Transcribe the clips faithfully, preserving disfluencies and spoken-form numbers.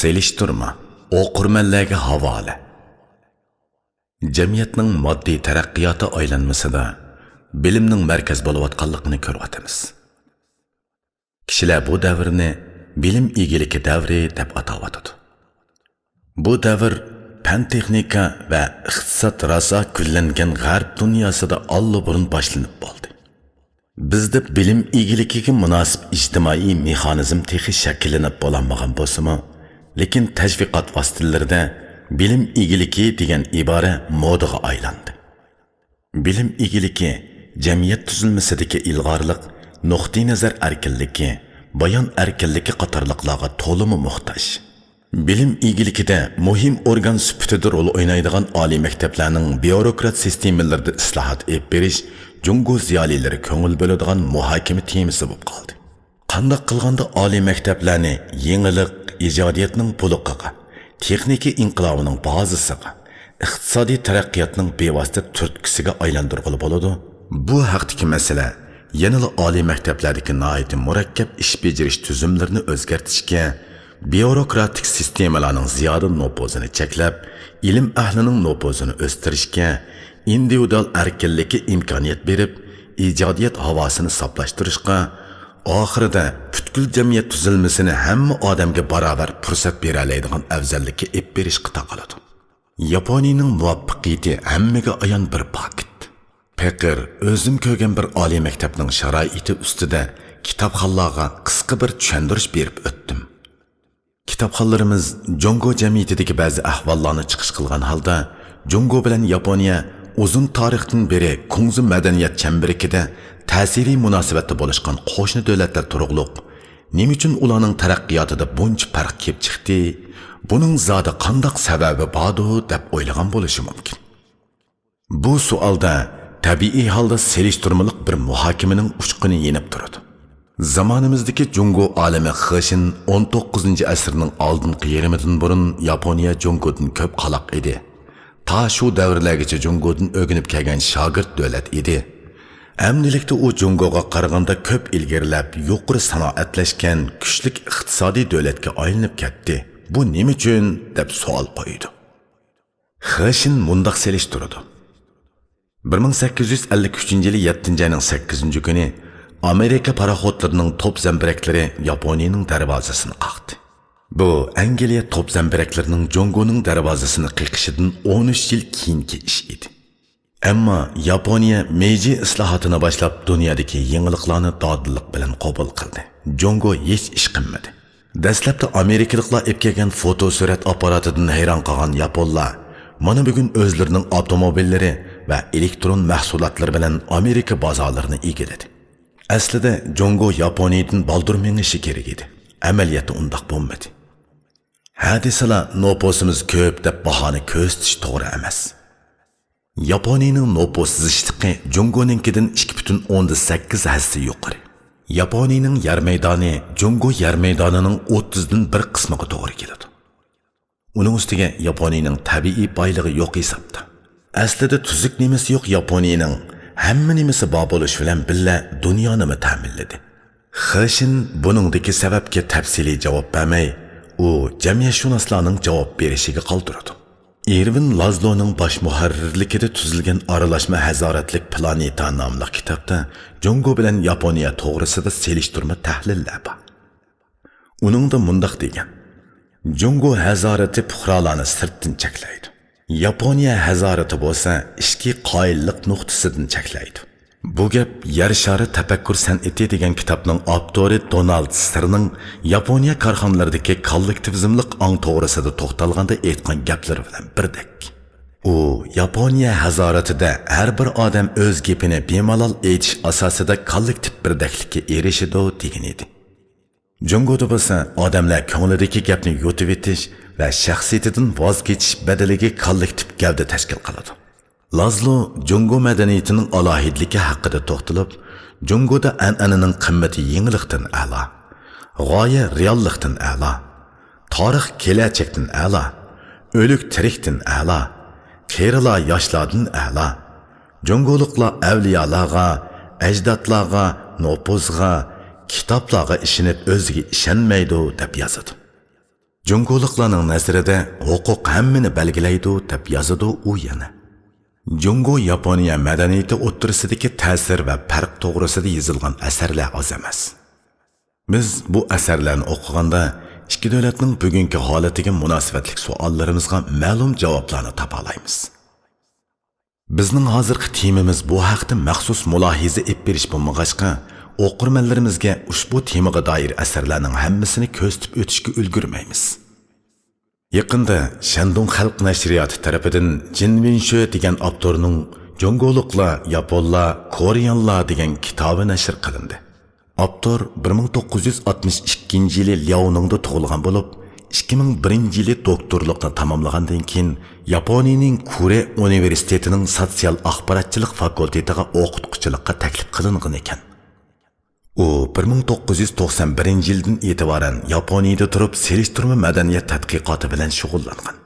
سېلىشتۇرما، ئوقۇرمەنلەرگە ھاۋالە. جەمئىيەتنىڭ ماددىي تەرەققىياتى ئايلانمىسىدا بىلىمنىڭ مەركەز بولۇۋاتقانلىقىنى كۆرۈۋاتىمىز. كىشىلەر بۇ دەۋرنى بىلىم ئىگىلىكى دەۋرى دەپ ئاتاۋاتىدۇ. بۇ دەۋر پەن-تېخنىكا ۋە ئىقتىساد راسا گۈللەنگەن غەرب دۇنياسىدا ئاللىبۇرۇن باشلىنىپ بولدى. بىزدە بىلىم ئىگىلىكىگە مۇناسىپ ئىجتىمائىي مېخانىزم تېخى شەكىللىنىپ بولالمىغان بولسىمۇ، لېكىن تەشۋىقات ۋاسىتىلىرىدە بىلىم ئىگىلىكى دېگەن ئىبارە مودىغا ئايلاندى. بىلىم ئىگىلىكى جەمئىيەت تۈزۈلمىسىدىكى ئىلغارلىق، نۇقتىئىنەزەر ئەركىنلىكى، بايان ئەركىنلىكى قاتارلىقلارغا تولىمۇ موھتاج. بىلىم ئىگىلىكىدە مۇھىم ئورگان سۈپىتىدە رول ئوينايدىغان ئالىي مەكتەپلەرنىڭ بيۇروكرات سىستېمىلىرىدا ئىسلاھات ئېلىپ بېرىش جۇڭگو زىيالىيلىرى كۆڭۈل بۆلىدىغان مۇھاكىمە تېمىسى بولۇپ قالدى. قانداق قىلغاندا ئالىي مەكتەپلەرنى يېڭىلىق، ئىجادىيەتنىڭ بۇلىقىغا، تېخنىكا ئىنقىلابىنىڭ بازىسىغا، ئىقتىسادىي تەرەققىياتنىڭ بىۋاسىتە تۈرتكىسىگە ئايلاندۇرغىلى بولىدۇ؟ بۇ ھەقتىكى مەسىلە يەنىلا ئالىي مەكتەپلەردىكى ناھايىتى مۇرەككەپ ئىش بېجىرىش تۈزۈملىرىنى ئۆزگەرتىشكە، بيۇروكراتىك سىستېمىلارنىڭ زىيادە نوپۇزىنى چەكلەپ، ئىلىم ئەھلىنىڭ نوپۇزىنى ئۆستۈرۈشكە، ئىندىۋىدۇئال ئەركىنلىككە ئىمكانىيەت بېرىپ، ئىجادىيەت ھاۋاسىنى ساپلاشتۇرۇشقا، ئاخىرىدا پۈتكۈل جەمئىيەت تۈزۈلمىسىنى ھەممە ئادەمگە باراۋەر پۇرسەت بېرەلەيدىغان ئەۋزەللىككە ئېلىپ بېرىشقا تاقىلىدۇ. ياپونىيىنىڭ مۇۋەپپەقىيىتى ھەممىگە ئايان بىر پاكىت. پېقىر ئۆزۈم كۆرگەن بىر ئالىي مەكتەپنىڭ شارائىتى ئۈستىدە كىتابخانلارغا قىسقا بىر چۈشەندۈرۈش بېرىپ ئۆتتۈم. كىتابخانلىرىمىز جۇڭگو جەمئىيىتىدىكى بەزى ئەھۋاللارنى چىقىش قىلغان ھالدا، جۇڭگو بىلەن ياپونىيە ئۇزۇن تارىختىن بېرى كۇڭزى مەدەنىيەت چەمبىرىكىدە تەسىرىي مۇناسىۋەتتە بولۇشقان قوشنا دۆلەتلەر تۇرۇقلۇق، نېمە ئۈچۈن ئۇلارنىڭ تەرەققىياتىدا بۇنچە پەرق كېلىپ چىقتى؟ بۇنىڭ زادى قانداق سەۋەبى باردۇ دەپ ئويلىغان بولۇشى مۇمكىن. بۇ سوئالدا تەبىئىي ھالدا سېلىشتۇرمىلىق بىر مۇھاكىمىنىڭ ئۇچقۇنى يېنىپ تۇرىدۇ. زامانىمىزدىكى جۇڭگو ئالىمى خېشىن ئون توققۇزىنچى ئەسىرنىڭ ئالدىنقى يېرىمىدىن بۇرۇن ياپونىيە جۇڭگودىن كۆپ قالاق ئىدى. تا شۇ دەۋرلەرگىچە جۇڭگودىن ئۆگىنىپ كەلگەن شاگىرت دۆلەت ئىدى. ئەمدىلىكتە ئۇ جۇڭگوغا قارىغاندا كۆپ ئىلگىرىلەپ، يۇقىرى سانائەتلەشكەن، كۈچلۈك ئىقتىسادىي دۆلەتكە ئايلىنىپ كەتتى. بۇ نېمە ئۈچۈن؟ دەپ سوئال قويىدۇ. خېشىن مۇنداق سېلىشتۇرىدۇ. بىر مىڭ سەككىز يۈز ئەللىك ئۈچىنچى يىلى يەتتىنچى ئاينىڭ سەككىزىنچى كۈنى ئامېرىكا پاراخوتلىرىنىڭ توپ زەمبىرەكلىرى ياپونىيىنىڭ دەرۋازىسىنى قاقتى. بۇ ئەنگلىيە توپ زەمبىرەكلىرىنىڭ جۇڭگونىڭ دەرۋازىسىنى قېقىشىدىن ئون ئۈچ يىل كېيىنكى ئىش ئىدى. ئەمما ياپونىيە مېيجى ئىسلاھاتىنى باشلاپ، دۇنيادىكى يېڭىلىقلارنى دادىللىق بىلەن قوبۇل قىلدى. جۇڭگو ھېچ ئىش قىلمىدى. دەسلەپتە ئامېرىكىلىقلار ئېلىپ كەلگەن فوتو سۈرەت ئاپپاراتىدىن ھەيران قالغان ياپونلار مانا بۈگۈن ئۆزلىرىنىڭ ئاپتوموبىللىرى ۋە ئېلېكترون مەھسۇلاتلىرى بىلەن ئامېرىكا بازارلىرىنى ئىگىلىدى. ئەسلىدە جۇڭگو ياپونىيىدىن بالدۇر مېڭىشى كېرەك ئىدى. ئەمەلىيەتتە ئۇنداق بولمىدى. ھە دېسىلا، نوپۇسىمىز كۆپ دەپ باھانى كۆرسىتىش توغرا ئەمەس. ياپونىيىنىڭ نوپۇس زىچلىقى جۇڭگونىڭكىدىن ئىككى پۈتۈن ئوندىن سەككىز ھەسسە يۇقىرى. ياپونىيىنىڭ يەر مەيدانى جۇڭگو يەر مەيدانىنىڭ ئوتتۇزدىن بىر قىسمىغا توغرا كېلىدۇ. ئۇنىڭ ئۈستىگە ياپونىيىنىڭ تەبىئىي بايلىقى يوق ھېسابتا. ئەسلىدە تۈزۈك نېمىسى يوق ياپونىيىنىڭ ھەممە نېمىسى بار بولۇش بىلەن بىللە دۇنيانىمۇ تەمىنلىدى. خېشىن بۇنىڭدىكى سەۋەبكە تەپسىلىي جاۋاب بەرمەي، ئۇ جەمئىيەتشۇناسلارنىڭ جاۋاب بېرىشىگە قالدۇرىدۇ. ئىرۋىن لازلونىڭ باش مۇھەررىرلىكىدە تۈزۈلگەن ئارىلاشما ھەزارەتلىك پلانېتا ناملىق كىتابتا جۇڭگو بىلەن ياپونىيە توغرىسىدا سېلىشتۇرما تەھلىللەر بار. ئۇنىڭدا مۇنداق دېگەن: جۇڭگو ھەزارىتى پۇقرالارنى سىرتتىن چەكلەيدۇ. ياپونىيە ھەزارىتى بولسا ئىچكى قايىللىق نۇقتىسىدىن چەكلەيدۇ. بۇ گەپ يەر شارى تەپەككۇر سەنئىتى دېگەن كىتابنىڭ ئاپتورى دونالد سىرنىڭ ياپونىيە كارخانىلىرىدىكى كوللېكتىۋىزملىق ئاڭ توغرىسىدا توختالغاندا ئېيتقان گەپلىرى بىلەن بىردەك. ئۇ ياپونىيە ھەزارىتىدە ھەر بىر ئادەم ئۆز گېپىنى بىمالال ئېيتىش ئاساسىدا كوللېكتىپ بىردەكلىككە ئېرىشىدۇ دېگەن ئىدى. جۇڭگودا بولسا ئادەملەر كۆڭلىدىكى گەپنى يۇتۇۋېتىش ۋە شەخسىيىتىدىن ۋاز كېچىش بەدىلىگە كوللېكتىپ گەۋدە تەشكىل قىلىدۇ. لازلو جۇڭگو مەدەنىيىتىنىڭ ئالاھىدىلىكى ھەققىدە توختىلىپ، جۇڭگودا ئەنئەنىنىڭ قىممىتى يېڭىلىقتىن ئەلا، غايە رېئاللىقتىن ئەلا، تارىخ كېلەچەكتىن ئەلا، ئۆلۈك تىرىكتىن ئەلا، قېرىلار ياشلاردىن ئەلا. جۇڭگولۇقلار ئەۋلىيالارغا، ئەجدادلارغا، نوپۇزغا، كىتابلارغا ئىشىنىپ ئۆزىگە ئىشەنمەيدۇ، دەپ يازىدۇ. جۇڭگولۇقلارنىڭ نەزىرىدە ھوقۇق ھەممىنى بەلگىلەيدۇ، دەپ يازىدۇ ئۇ يەنە. جۇڭگو ياپونىيە مەدەنىيىتى ئوتتۇرىسىدىكى تەسىر ۋە پەرق توغرىسىدا يېزىلغان ئەسەرلەر ئاز ئەمەس. بىز بۇ ئەسەرلەرنى ئوقۇغاندا، ئىككى دۆلەتنىڭ بۈگۈنكى ھالىتىگە مۇناسىۋەتلىك سوئاللىرىمىزغا مەلۇم جاۋابلارنى تاپالايمىز. بىزنىڭ ھازىرقى تېمىمىز بۇ ھەقتە مەخسۇس مۇلاھىزە ئېلىپ بېرىش بولمىغاچقا، ئوقۇرمەنلىرىمىزگە ئۇشبۇ تېمىغا دائىر ئەسەرلەرنىڭ ھەممىسىنى كۆرسىتىپ ئۆتۈشكە ئۈلگۈرمەيمىز. يېقىندا شەندۇڭ خەلق نەشرىياتى تەرىپىدىن جىن ۋىنشۆ دېگەن ئاپتورنىڭ جۇڭگولۇقلار، ياپونلار، كورېيانلار دېگەن كىتابى نەشر قىلىندى. ئاپتور بىر مىڭ توققۇز يۈز ئاتمىش ئىككىنچى يىلى لياۋنىڭدا تۇغۇلغان بولۇپ، ئىككى مىڭ بىرىنچى يىلى دوكتورلۇقنى تاماملىغاندىن كېيىن، ياپونىيىنىڭ كۇرې ئۇنىۋېرسىتېتىنىڭ سوتسىيال ئاخباراتچىلىق فاكۇلتېتىغا ئوقۇتقۇچىلىققا تەكلىپ قىلىنغان ئىكەن. ئۇ بىر مىڭ توققۇز يۈز توقسان بىرىنچى يىلدىن ئېتىبارەن ياپونىيىدە تۇرۇپ، سېلىشتۇرما مەدەنىيەت تەتقىقاتى بىلەن شۇغۇللانغان.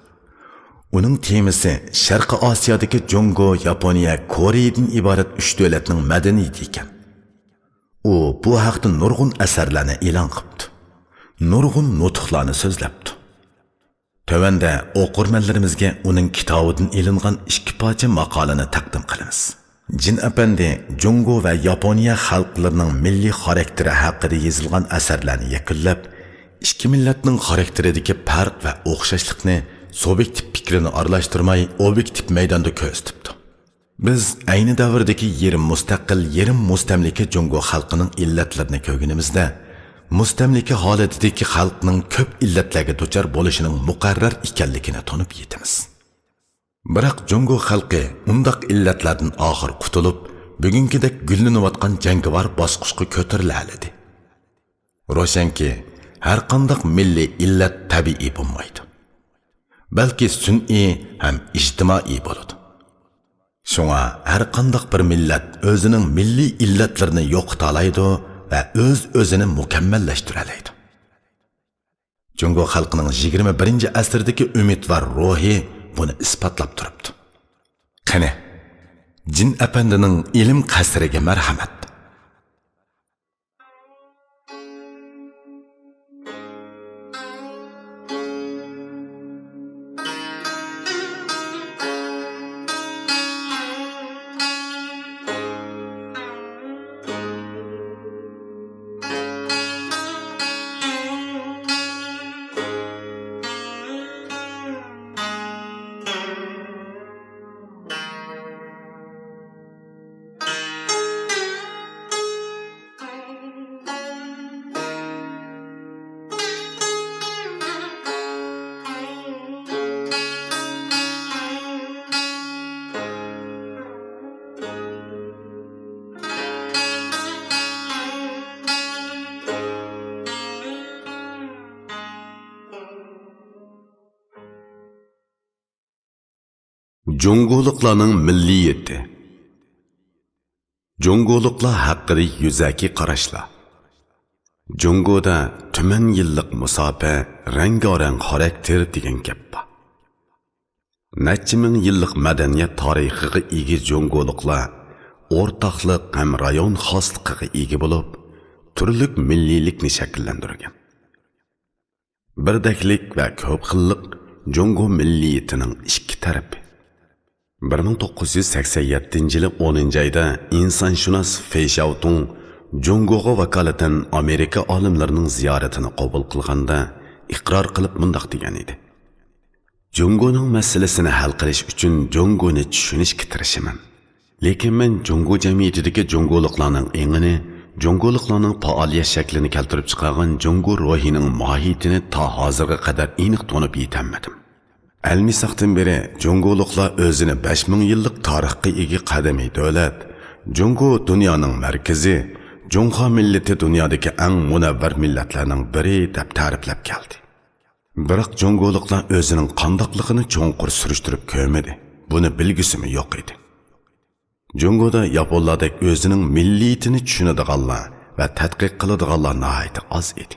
ئۇنىڭ تېمىسى شەرقىي ئاسىيادىكى جۇڭگو، ياپونىيە، كورېيىدىن ئىبارەت ئۈچ دۆلەتنىڭ مەدەنىيىتى ئىكەن. ئۇ بۇ ھەقتە نۇرغۇن ئەسەرلەرنى ئېلان قىپتۇ. نۇرغۇن نۇتۇقلارنى سۆزلەپتۇ. تۆۋەندە ئوقۇرمەنلىرىمىزگە ئۇنىڭ كىتابىدىن ئېلىنغان ئىككى پارچە ماقالىنى تەقدىم قىلىمىز. جىن ئەپەندى جۇڭگو ۋە ياپونىيە خەلقلىرىنىڭ مىللىي خاراكتېرى ھەققىدە يېزىلغان ئەسەرلەرنى يەكۈنلەپ، ئىككى مىللەتنىڭ خاراكتېرىدىكى پەرق ۋە ئوخشاشلىقنى سۇبيېكتىپ پىكرىنى ئارىلاشتۇرماي، ئوبيېكتىپ مەيداندا كۆرسىتىپتۇ. بىز ئەينى دەۋردىكى يېرىم مۇستەقىل، يېرىم مۇستەملىكە جۇڭگو خەلقىنىڭ ئىللەتلىرىنى كۆرگىنىمىزدە، مۇستەملىكە ھالىتىدىكى خەلقنىڭ كۆپ ئىللەتلەرگە دۇچار بولۇشىنىڭ مۇقەررەر ئىكەنلىكىنى تونۇپ يېتىمىز. بىراق جۇڭگو خەلقى ئۇنداق ئىللەتلەردىن ئاخىر قۇتۇلۇپ، بۈگۈنكىدەك گۈللىنىۋاتقان جەڭگىۋار باسقۇچقا كۆتۈرۈلەلىدى. روشەنكى، ھەرقانداق مىللىي ئىللەت تەبىئىي بولمايدۇ. بەلكى سۈنئىي ھەم ئىجتىمائىي بولىدۇ. شۇڭا ھەرقانداق بىر مىللەت ئۆزىنىڭ مىللىي ئىللەتلىرىنى يوقىتالايدۇ ۋە ئۆز-ئۆزىنى مۇكەممەللەشتۈرەلەيدۇ. جۇڭگو خەلقىنىڭ يىگىرمە بىرىنچى ئەسىردىكى ئۈمىدۋار روھى بۇنى ئىسپاتلاپ تۇرۇپتۇ. قېنى، جىن ئەپەندىنىڭ ئىلىم قەسرىگە مەرھەمەت! جۇڭگولۇقلارنىڭ مىللىيىتى. جۇڭگولۇقلار ھەققىدە يۈزەكى قاراشلار. جۇڭگودا تۈمەن يىللىق مۇساپە، رەڭگارەڭ خاراكتېر دېگەن گەپ بار. نەچچە مىڭ يىللىق مەدەنىيەت تارىخىغا ئىگە جۇڭگولۇقلار ئورتاقلىق ھەم رايون خاسلىقىغا ئىگە بولۇپ، تۈرلۈك مىللىيلىكنى شەكىللەندۈرگەن. بىردەكلىك ۋە كۆپ خىللىق جۇڭگو مىللىيىتىنىڭ ئىككى تەرىپى. بىر مىڭ توققۇز يۈز سەكسەن يەتتىنچى يىلى ئونىنچى ئايدا ئىنسانشۇناس فېي شياۋتۇڭ جۇڭگوغا ۋاكالىتەن ئامېرىكا ئالىملىرىنىڭ زىيارىتىنى قوبۇل قىلغاندا ئىقرار قىلىپ مۇنداق دېگەن ئىدى: جۇڭگونىڭ مەسىلىسىنى ھەل قىلىش ئۈچۈن جۇڭگونى چۈشىنىشكە تىرىشىمەن. لېكىن مەن جۇڭگو جەمئىيىتىدىكى جۇڭگولۇقلارنىڭ ئېڭىنى، جۇڭگولۇقلارنىڭ پائالىيەت شەكلىنى كەلتۈرۈپ چىقارغان جۇڭگو روھىنىڭ ماھىيىتىنى تا ھازىرغا قەدەر ئېنىق تونۇپ يېتەلمىدىم. ئەلمىساقتىن بېرى جۇڭگولۇقلار ئۆزىنى بەش مىڭ يىللىق تارىخقا ئىگە قەدىمىي دۆلەت، جۇڭگو دۇنيانىڭ مەركىزى، جۇڭخۇا مىللىتى دۇنيادىكى ئەڭ مۇنەۋۋەر مىللەتلەرنىڭ بىرى دەپ تەرىپلەپ كەلدى. بىراق جۇڭگولۇقلار ئۆزىنىڭ قانداقلىقىنى چوڭقۇر سۈرۈشتۈرۈپ كۆرمىدى، بۇنى بىلگۈسىمۇ يوق ئىدى. جۇڭگودا ياپونلاردەك ئۆزىنىڭ مىللىيىتىنى چۈشىنىدىغانلار ۋە تەتقىق قىلىدىغانلار ناھايىتى ئاز ئىدى.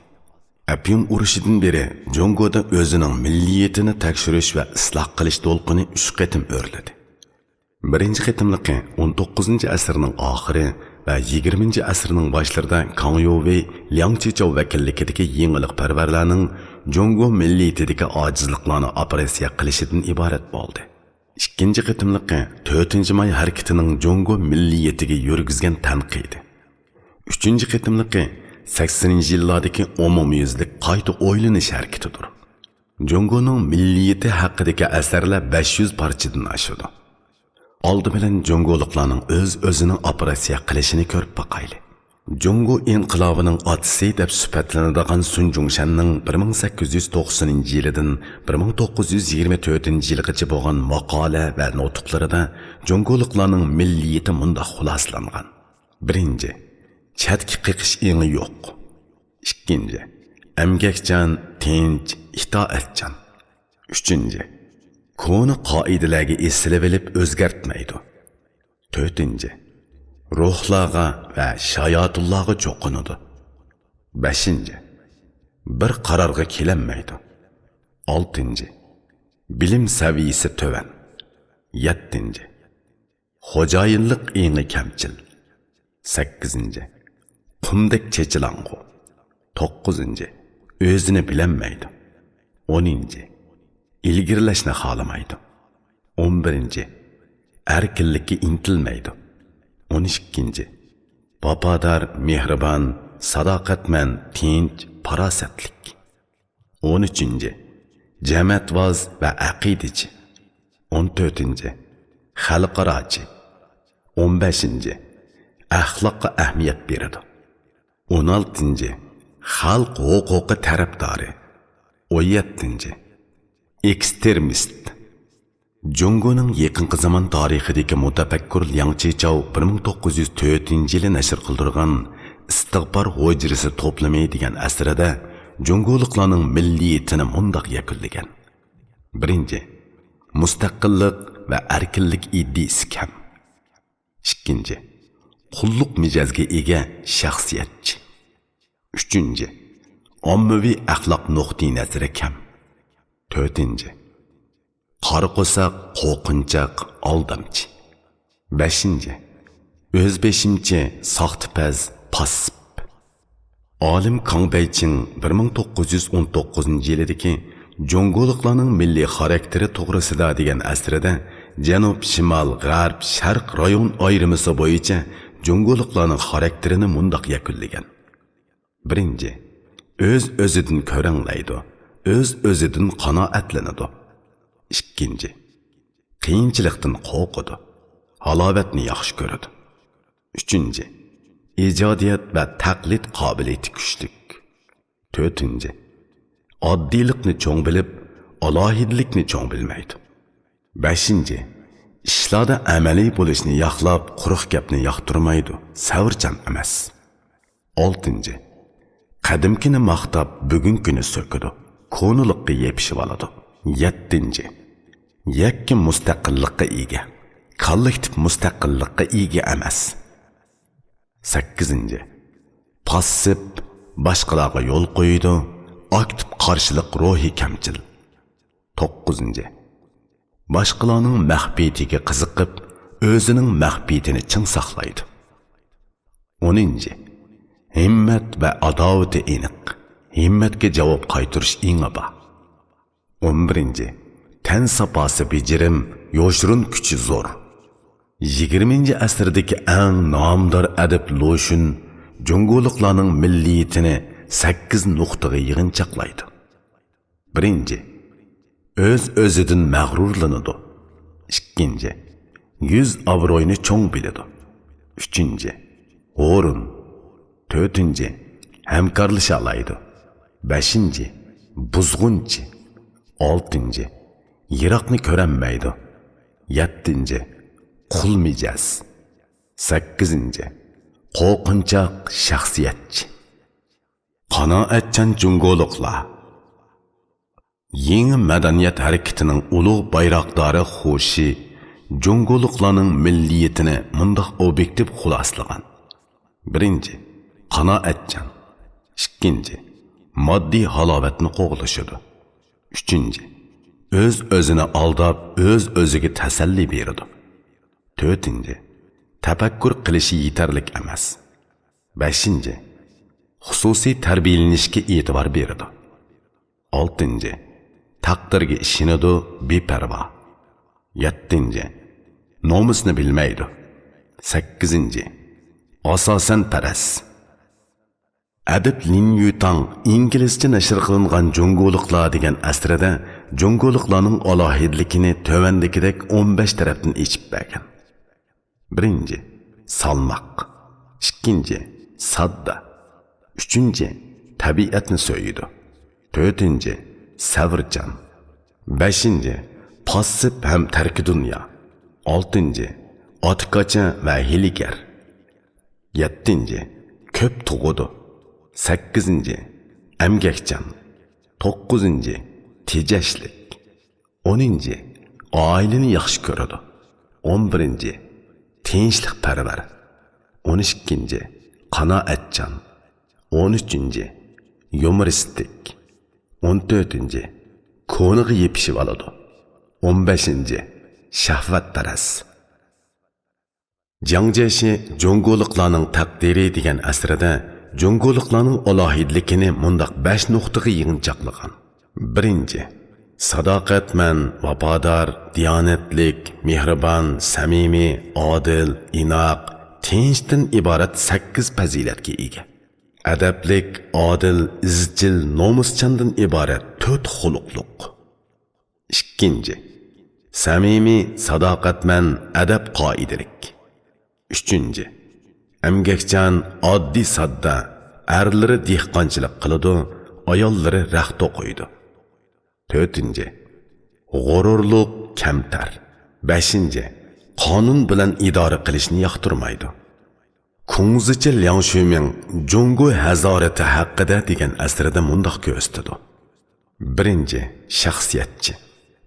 ئەپيۈن ئۇرۇشىدىن بېرى جۇڭگودا ئۆزىنىڭ مىللىيىتىنى تەكشۈرۈش ۋە ئىسلاھ قىلىش دولقۇنى ئۈچ قېتىم ئۆرلىدى. بىرىنچى قېتىملىقى ئون توققۇزىنچى ئەسىرنىڭ ئاخىرى ۋە يىگىرمىنچى ئەسىرنىڭ باشلىرىدا كاڭ يوۋېي، لياڭ چىچاۋ ۋەكىللىكىدىكى يېڭىلىقپەرۋەرلەرنىڭ جۇڭگو مىللىيىتىدىكى ئاجىزلىقلارنى ئوپېراتسىيە قىلىشىدىن ئىبارەت بولدى. ئىككىنچى قېتىملىقى تۆتىنچى ماي ھەرىكىتىنىڭ جۇڭگو مىللىيىتىگە يۈرگۈزگەن تەنقىدى. ئۈچىنچى قېتىملىقى سەكسىنىنچى يىللاردىكى ئومۇميۈزلۈك قايتا ئويلىنىش ھەرىكىتىدۇر. جۇڭگونىڭ مىللىيىتى ھەققىدىكى ئەسەرلەر بەش يۈز پارچىدىن ئاشىدۇ. ئالدى بىلەن جۇڭگولۇقلارنىڭ ئۆز-ئۆزىنى ئوپېراتسىيە قىلىشىنى كۆرۈپ باقايلى. جۇڭگو ئىنقىلابىنىڭ ئاتىسى دەپ سۈپەتلىنىدىغان سۇن جۇڭشەننىڭ بىر مىڭ سەككىز يۈز توقسىنىنچى يىلىدىن بىر مىڭ توققۇز يۈز يىگىرمە تۆتىنچى يىلغىچە بولغان ماقالە ۋە نۇتۇقلىرىدا جۇڭگولۇقلارنىڭ مىللىيىتى مۇنداق خۇلاسىلانغان. بىرىنچى، چەتكە قېقىش ئېڭى يوق. ئىككىنچى، ئەمگەكچان، تىنچ، ئىتائەتچان. ئۈچىنچى، كونا قائىدىلەرگە ئېسىلىۋېلىپ ئۆزگەرتمەيدۇ. تۆتىنچى، روھلارغا ۋە شاياتۇنلارغا چوقۇنىدۇ. بەشىنچى، بىر قارارغا كېلەلمەيدۇ. ئالتىنچى، بىلىم سەۋىيىسى تۆۋەن. يەتتىنچى، خوجايىنلىق ئېڭى كەمچىل. سەككىزىنچى، قۇمدەك چېچىلاڭغۇ. توققۇزىنچى، ئۆزىنى بىلەلمەيدۇ. ئونىنچى، ئىلگىرىلەشنى خالىمايدۇ. ئون بىرىنچى، ئەركىنلىككە ئىنتىلمەيدۇ. ئون ئىككىنچى، ۋاپادار، مېھرىبان، ساداقەتمەن، تىنچ، پاراسەتلىك. ئون ئۈچىنچى، جەمەتۋاز ۋە ئەقىدىچى. ئون تۆتىنچى، خەلقئاراچى. ئون بەشىنچى، ئەخلاققا ئەھمىيەت بېرىدۇ. ئون ئالتىنچى، خەلق ھوقۇقى تەرەپدارى. ئون يەتتىنچى، ئېكسترېمىست. جۇڭگونىڭ يېقىنقى زامان تارىخىدىكى مۇتەپەككۇر لياڭ چىچاۋ بىر مىڭ توققۇز يۈز تۆتىنچى يىلى نەشر قىلدۇرغان ئىستىغپار ھۇجرىسى توپلىمى دېگەن ئەسىرىدە جۇڭگولۇقلارنىڭ مىللىيىتىنى مۇنداق يەكۈنلىگەن. بىرىنچى، مۇستەقىللىق ۋە ئەركىنلىك ئىدىيىسى كەم. ئىككىنچى، قۇللۇق مىجەزگە ئىگە شەخسىيەتچى. ئۈچىنچى، ئاممىۋى ئەخلاق نۇقتىئىنەزىرى كەم. تۆتىنچى، قارا قورساق، قورقۇنچاق، ئالدامچى. بەشىنچى، ئۆزبېشىمچى، ساختىپەز، پاسسىپ. ئالىم كاڭ بەيچىڭ بىر مىڭ توققۇز يۈز ئون توققۇزىنچى يىلىدىكى جۇڭگولۇقلارنىڭ مىللىي خاراكتېرى توغرىسىدا دېگەن ئەسىرىدە جەنۇب، شىمال، غەرب، شەرق رايون ئايرىمىسى بويىچە جۇڭگولۇقلارنىڭ خاراكتېرىنى مۇنداق يەكۈنلىگەن. بىرىنچى، ئۆز-ئۆزىدىن كۆرەڭلەيدۇ، ئۆز-ئۆزىدىن قانائەتلىنىدۇ. ئىككىنچى، قىيىنچىلىقتىن قورقىدۇ، ھالاۋەتنى ياخشى كۆرىدۇ. ئۈچىنچى، ئىجادىيەت ۋە تەقلىد قابىلىيىتى كۈچلۈك. تۆتىنچى، ئاددىيلىقنى چوڭ بىلىپ، ئالاھىدىلىكنى چوڭ بىلمەيدۇ. بەشىنچى، ئىشلاردا ئەمەلىي بولۇشنى ياقلاپ، قۇرۇق گەپنى ياقتۇرمايدۇ، سەۋرچان ئەمەس. ئالتىنچى، قەدىمكىنى ماختاپ، بۈگۈنكىنى سۆكىدۇ، كونىلىققا يېپىشىۋالىدۇ. يەتتىنچى، يەككە مۇستەقىللىققا ئىگە، كوللېكتىپ مۇستەقىللىققا ئىگە ئەمەس. سەككىزىنچى، پاسسىپ، باشقىلارغا يول قويىدۇ، ئاكتىپ قارشىلىق روھى كەمچىل. توققۇزىنچى، باشقىلارنىڭ مەخپىيىتىگە قىزىقىپ، ئۆزىنىڭ مەخپىيىتىنى چىڭ ساقلايدۇ. ئونىنچى، ھىممەت ۋە ئاداۋىتى ئېنىق، ھىممەتكە جاۋاب قايتۇرۇش ئېڭى بار. ئون بىرىنچى، تەن ساپاسى بېجىرىم، يوشۇرۇن كۈچى زور. يىگىرمىنچى ئەسىردىكى ئەڭ نامدار ئەدىب لۇشۈن جۇڭگولۇقلارنىڭ مىللىيىتىنى سەككىز نۇقتىغا يىغىنچاقلايدۇ. بىرىنچى، ئۆز-ئۆزىدىن مەغرۇرلىنىدۇ. ئىككىنچى، يۈز ئابرۇينى چوڭ بىلىدۇ. ئۈچىنچى، ھورۇن. تۆتىنچى، ھەمكارلىشالايدۇ. بەشىنچى، بۇزغۇنچى. ئالتىنچى، يىراقنى كۆرەلمەيدۇ. يەتتىنچى، قۇل مىجەز. سەككىزىنچى، قورقۇنچاق شەخسىيەتچى. قانائەتچان جۇڭگولۇقلار. يېڭى مەدەنىيەت ھەرىكىتىنىڭ ئۇلۇغ بايراقدارى خۇشى جۇڭگولۇقلارنىڭ مىللىيىتىنى مۇنداق ئوبيېكتىپ خۇلاسىلىغان. بىرىنچى، قانائەتچان. ئىككىنچى، ماددىي ھالاۋەتنى قوغلىشىدۇ. ئۈچىنچى، ئۆز-ئۆزىنى ئالداپ، ئۆز-ئۆزىگە تەسەللى بېرىدۇ. تۆتىنچى، تەپەككۇر قىلىشى يېتەرلىك ئەمەس. بەشىنچى، خۇسۇسىي تەربىيەلىنىشكە ئېتىبار بېرىدۇ. ئالتىنچى، تەقدىرگە ئىشىنىدۇ، بىپەرۋا. يەتتىنچى، نومۇسنى بىلمەيدۇ. سەككىزىنچى، ئاساسەنپەرەس. ئەدىب لىن يۈتاڭ ئىنگلىزچە نەشر قىلىنغان جۇڭگولۇقلار دېگەن ئەسىرىدە جۇڭگولۇقلارنىڭ ئالاھىدىلىكىنى تۆۋەندىكىدەك ئون بەش تەرەپتىن ئېچىپ بەرگەن. بىرىنچى، سالماق. ئىككىنچى، ساددا. ئۈچىنچى، تەبىئەتنى سۆيىدۇ. تۆتىنچى، سەۋرچان. بەشىنچى، پاسسىپ ھەم تەركى دۇنيا. ئالتىنچى، ئاتىكاچا ۋە ھىيلىگەر. يەتتىنچى، كۆپ تۇغىدۇ. سەككىزىنچى، ئەمگەكچان. توققۇزىنچى، تېجەشلىك. ئونىنچى، ئائىلىنى ياخشى كۆرىدۇ. ئون بىرىنچى، تىنچلىقپەرۋەر. ئون ئىككىنچى، قانائەتچان. ئون ئۈچىنچى، يۇمۇرىستىك. ئون تۆتىنچى، كونىغا يېپىشىۋالىدۇ. ئون بەشىنچى، شەھۋەتپەرەس. جياڭ جيېشى جۇڭگولۇقلارنىڭ تەقدىرى دېگەن ئەسىرىدە جۇڭگولۇقلارنىڭ ئالاھىدىلىكىنى مۇنداق بەش نۇقتىغا يىغىنچاقلىغان. بىرىنچى، ساداقەتمەن، ۋاپادار، دىيانەتلىك، مېھرىبان، سەمىمىي، ئادىل، ئىناق، تىنچتىن ئىبارەت سەككىز پەزىلەتكە ئىگە. ئەدەپلىك، ئادىل، ئىزچىل، نومۇسچاندىن ئىبارەت تۆت خۇلقلۇق. ئىككىنچى، سەمىمىي، ساداقەتمەن، ئەدەپ-قائىدىلىك. ئۈچىنچى، ئەمگەكچان، ئاددىي-ساددا، ئەرلىرى دېھقانچىلىق قىلىدۇ، ئاياللىرى رەخت توقۇيدۇ. تۆتىنچى، غۇرۇرلۇق، كەمتەر. بەشىنچى، قانۇن بىلەن ئىدارە قىلىشنى ياقتۇرمايدۇ. كۇڭزىچى لياڭ شۈمىڭ جۇڭگو ھازارىتى ھەققىدە دېگەن ئەسىرىدە مۇنداق كۆرسىتىدۇ. بىرىنچى، شەخسىيەتچى.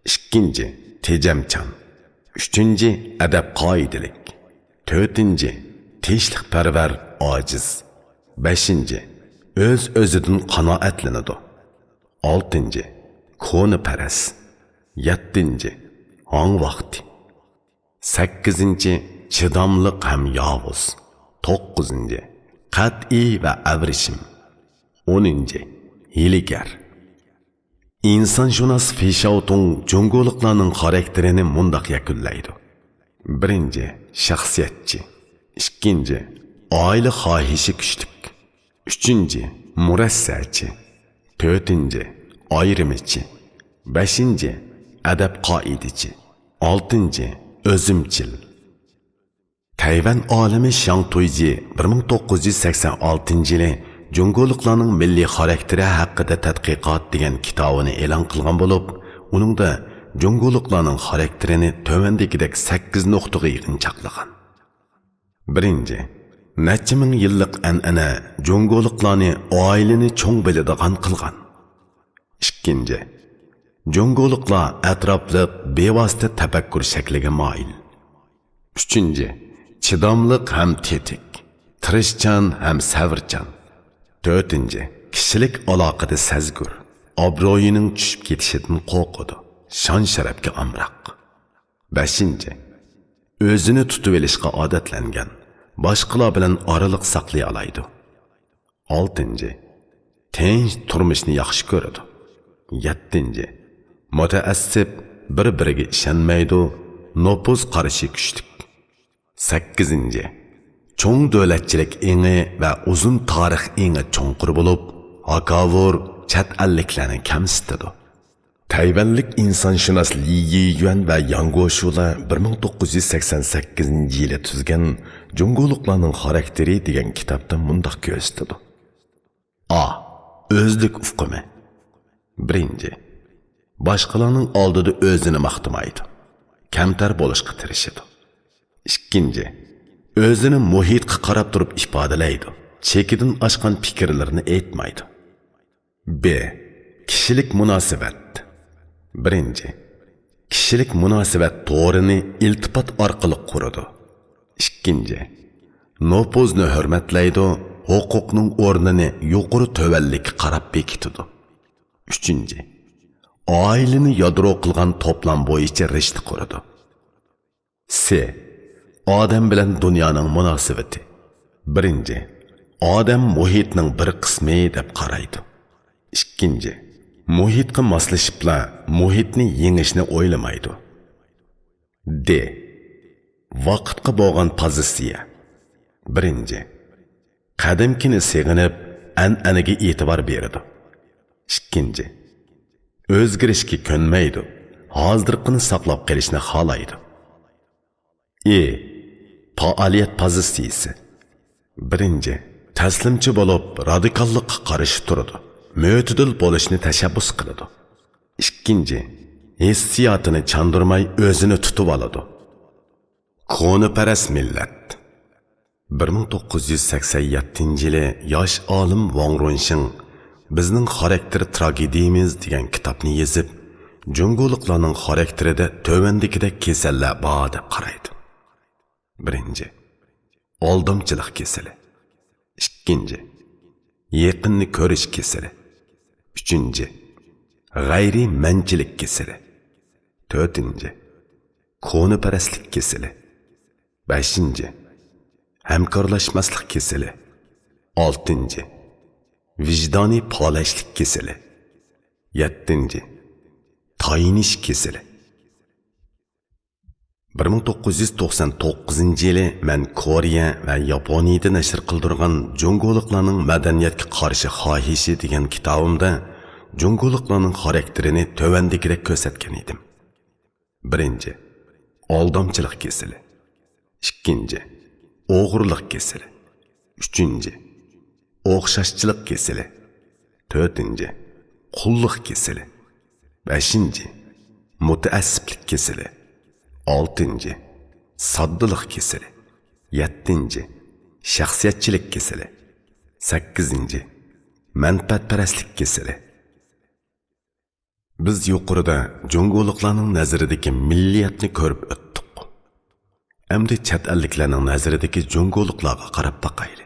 ئىككىنچى، تېجەمچان. ئۈچىنچى، ئەدەپ-قائىدىلىك. تۆتىنچى، تىنچلىقپەرۋەر، ئاجىز. بەشىنچى، ئۆز-ئۆزىدىن قانائەتلىنىدۇ. ئالتىنچى، كونىپەرەس. يەتتىنچى، ھاڭ ۋاقتى. سەككىزىنچى، چىداملىق ھەم ياۋۇز. توققۇزىنچى، قەتئىي ۋە ئەۋرىشىم. ئونىنچى، ھىيلىگەر. ئىنسانشۇناس فېي شياۋتۇڭ جۇڭگولۇقلارنىڭ خاراكتېرىنى مۇنداق يەكۈنلەيدۇ. بىرىنچى، شەخسىيەتچى. ئىككىنچى، ئائىلە خاھىشى كۈچلۈك. ئۈچىنچى، مۇرەسسەچى. تۆتىنچى، ئايرىمىچى. بەشىنچى، ئەدەپ-قائىدىچى. ئالتىنچى، ئۆزۈمچىل. تەيۋەن ئالىمى شياڭ تۇيجى بىر مىڭ توققۇز يۈز سەكسەن ئالتىنچى يىلى جۇڭگولۇقلارنىڭ مىللىي خاراكتېرى ھەققىدە تەتقىقات دېگەن كىتابىنى ئېلان قىلغان بولۇپ، ئۇنىڭدا جۇڭگولۇقلارنىڭ خاراكتېرىنى تۆۋەندىكىدەك سەككىز نۇقتىغا يىغىنچاقلىغان. بىرىنچى، نەچچە مىڭ يىللىق ئەنئەنە جۇڭگولۇقلارنى ئائىلىنى چوڭ بىلىدىغان قىلغان. ئىككىنچى، جۇڭگولۇقلار ئەتراپلىق بىۋاسىتە تەپەككۇر شەكلىگە مايىل. ئۈچىنچى، چىداملىق ھەم تېتىك، تىرىشچان ھەم سەۋرچان. تۆتىنچى، كىشىلىك ئالاقىدە سەزگۈر، ئابرۇيىنىڭ چۈشۈپ كېتىشىدىن قورقىدۇ، شان-شەرەپكە ئامراق. بەشىنچى، ئۆزىنى تۇتۇۋېلىشقا ئادەتلەنگەن، باشقىلار بىلەن ئارىلىق ساقلىيالايدۇ. ئالتىنچى، تىنچ تۇرمۇشنى ياخشى كۆرىدۇ. يەتتىنچى، مۇتەئەسسىپ، بىر-بىرىگە ئىشەنمەيدۇ، نوپۇز قارىشى كۈچلۈك. سەككىزىنچى، چوڭ دۆلەتچىلىك ئېڭى ۋە ئۇزۇن تارىخ ئېڭى چوڭقۇر بولۇپ، ھاكاۋۇر، چەت ئەللىكلەرنى كەمسىتىدۇ. تەيۋەنلىك ئىنسانشۇناس لى يىيۈەن ۋە ياڭ گوشۇلار بىر مىڭ توققۇز يۈز سەكسەن سەككىزىنچى يىلى تۈزگەن جۇڭگولۇقلارنىڭ خاراكتېرى دېگەن كىتابتا مۇنداق كۆرسىتىدۇ. ئا، ئۆزلۈك ئۇقۇمى. بىرىنچى، باشقىلارنىڭ ئالدىدا ئۆزىنى ماختىمايدۇ، كەمتەر بولۇشقا تىرىشىدۇ. ئىككىنچى، ئۆزىنى مۇھىتقا قاراپ تۇرۇپ ئىپادىلەيدۇ، چېكىدىن ئاشقان پىكىرلىرىنى ئېيتمايدۇ. ب، كىشىلىك مۇناسىۋەت. بىرىنچى، كىشىلىك مۇناسىۋەت تورىنى ئىلتىپات ئارقىلىق قۇرىدۇ. ئىككىنچى، نوپۇزنى ھۆرمەتلەيدۇ، ھوقۇقنىڭ ئورنىنى يۇقىرى تۆۋەنلىككە قاراپ بېكىتىدۇ. ئۈچىنچى، ئائىلىنى يادرو قىلغان توپلام بويىچە رىشتە قۇرىدۇ. س، ئادەم بىلەن دۇنيانىڭ مۇناسىۋىتى. بىرىنچى، ئادەم مۇھىتنىڭ بىر قىسمى دەپ قارايدۇ. ئىككىنچى، مۇھىتقا ماسلىشىپلا مۇھىتنى يېڭىشنى ئويلىمايدۇ. د. ۋاقىتقا بولغان پوزىتسىيە. بىرىنچى، قەدىمكىنى سېغىنىپ، ئەنئەنىگە ئېتىبار بېرىدۇ. ئىككىنچى، ئۆزگىرىشكە كۆنمەيدۇ، ھازىرقىنى ساقلاپ قېلىشنى خالايدۇ. ئى. پائالىيەت پوزىتسىيىسى. بىرىنچى، تەسلىمچى بولۇپ، رادىكاللىققا قارشى تۇرىدۇ، مۆتىدىل بولۇشنى تەشەببۇس قىلىدۇ. ئىككىنچى، ھېسسىياتىنى چاندۇرماي ئۆزىنى تۇتۇۋالىدۇ. كونىپەرەس مىللەت. بىر مىڭ توققۇز يۈز سەكسەن يەتتىنچى يىلى ياش ئالىم ۋاڭ رۇنشىڭ بىزنىڭ خاراكتېر تراگېدىيىمىز دېگەن كىتابنى يېزىپ، جۇڭگولۇقلارنىڭ خاراكتېرىدە تۆۋەندىكىدەك كېسەللەر بار دەپ قارايدۇ. بىرىنچى، ئالدامچىلىق كېسىلى. ئىككىنچى، يېقىننى كۆرۈش كېسىلى. ئۈچىنچى، غەيرىي مەنچىلىك كېسىلى. تۆتىنچى، كونىپەرەسلىك كېسىلى. بەشىنچى، ھەمكارلاشماسلىق كېسىلى. ئالتىنچى، ۋىجدانىي پالەچلىك كېسىلى. يەتتىنچى، تايىنىش كېسىلى. بىر مىڭ توققۇز يۈز توقسان توققۇزىنچى يىلى مەن كورېيە ۋە ياپونىيىدە نەشر قىلدۇرغان جۇڭگولۇقلارنىڭ مەدەنىيەتكە قارشى خاھىشى دېگەن كىتابىمدا جۇڭگولۇقلارنىڭ خاراكتېرىنى تۆۋەندىكىدەك كۆرسەتكەن ئىدىم. بىرىنچى، ئالدامچىلىق كېسىلى. ئىككىنچى، ئوغرىلىق كېسىلى. ئۈچىنچى، ئوخشاشچىلىق كېسىلى. تۆتىنچى، قۇللۇق كېسىلى. بەشىنچى، مۇتەئەسسىپلىك كېسىلى. ئالتىنچى، ساددىلىق كېسىلى. يەتتىنچى، شەخسىيەتچىلىك كېسىلى. سەككىزىنچى، مەنپەئەتپەرەسلىك كېسىلى. بىز يۇقىرىدا جۇڭگولۇقلارنىڭ نەزىرىدىكى مىللىيەتنى كۆرۈپ ئۆتتۇق. ئەمدى چەت ئەللىكلەرنىڭ نەزىرىدىكى جۇڭگولۇقلارغا قاراپ باقايلى.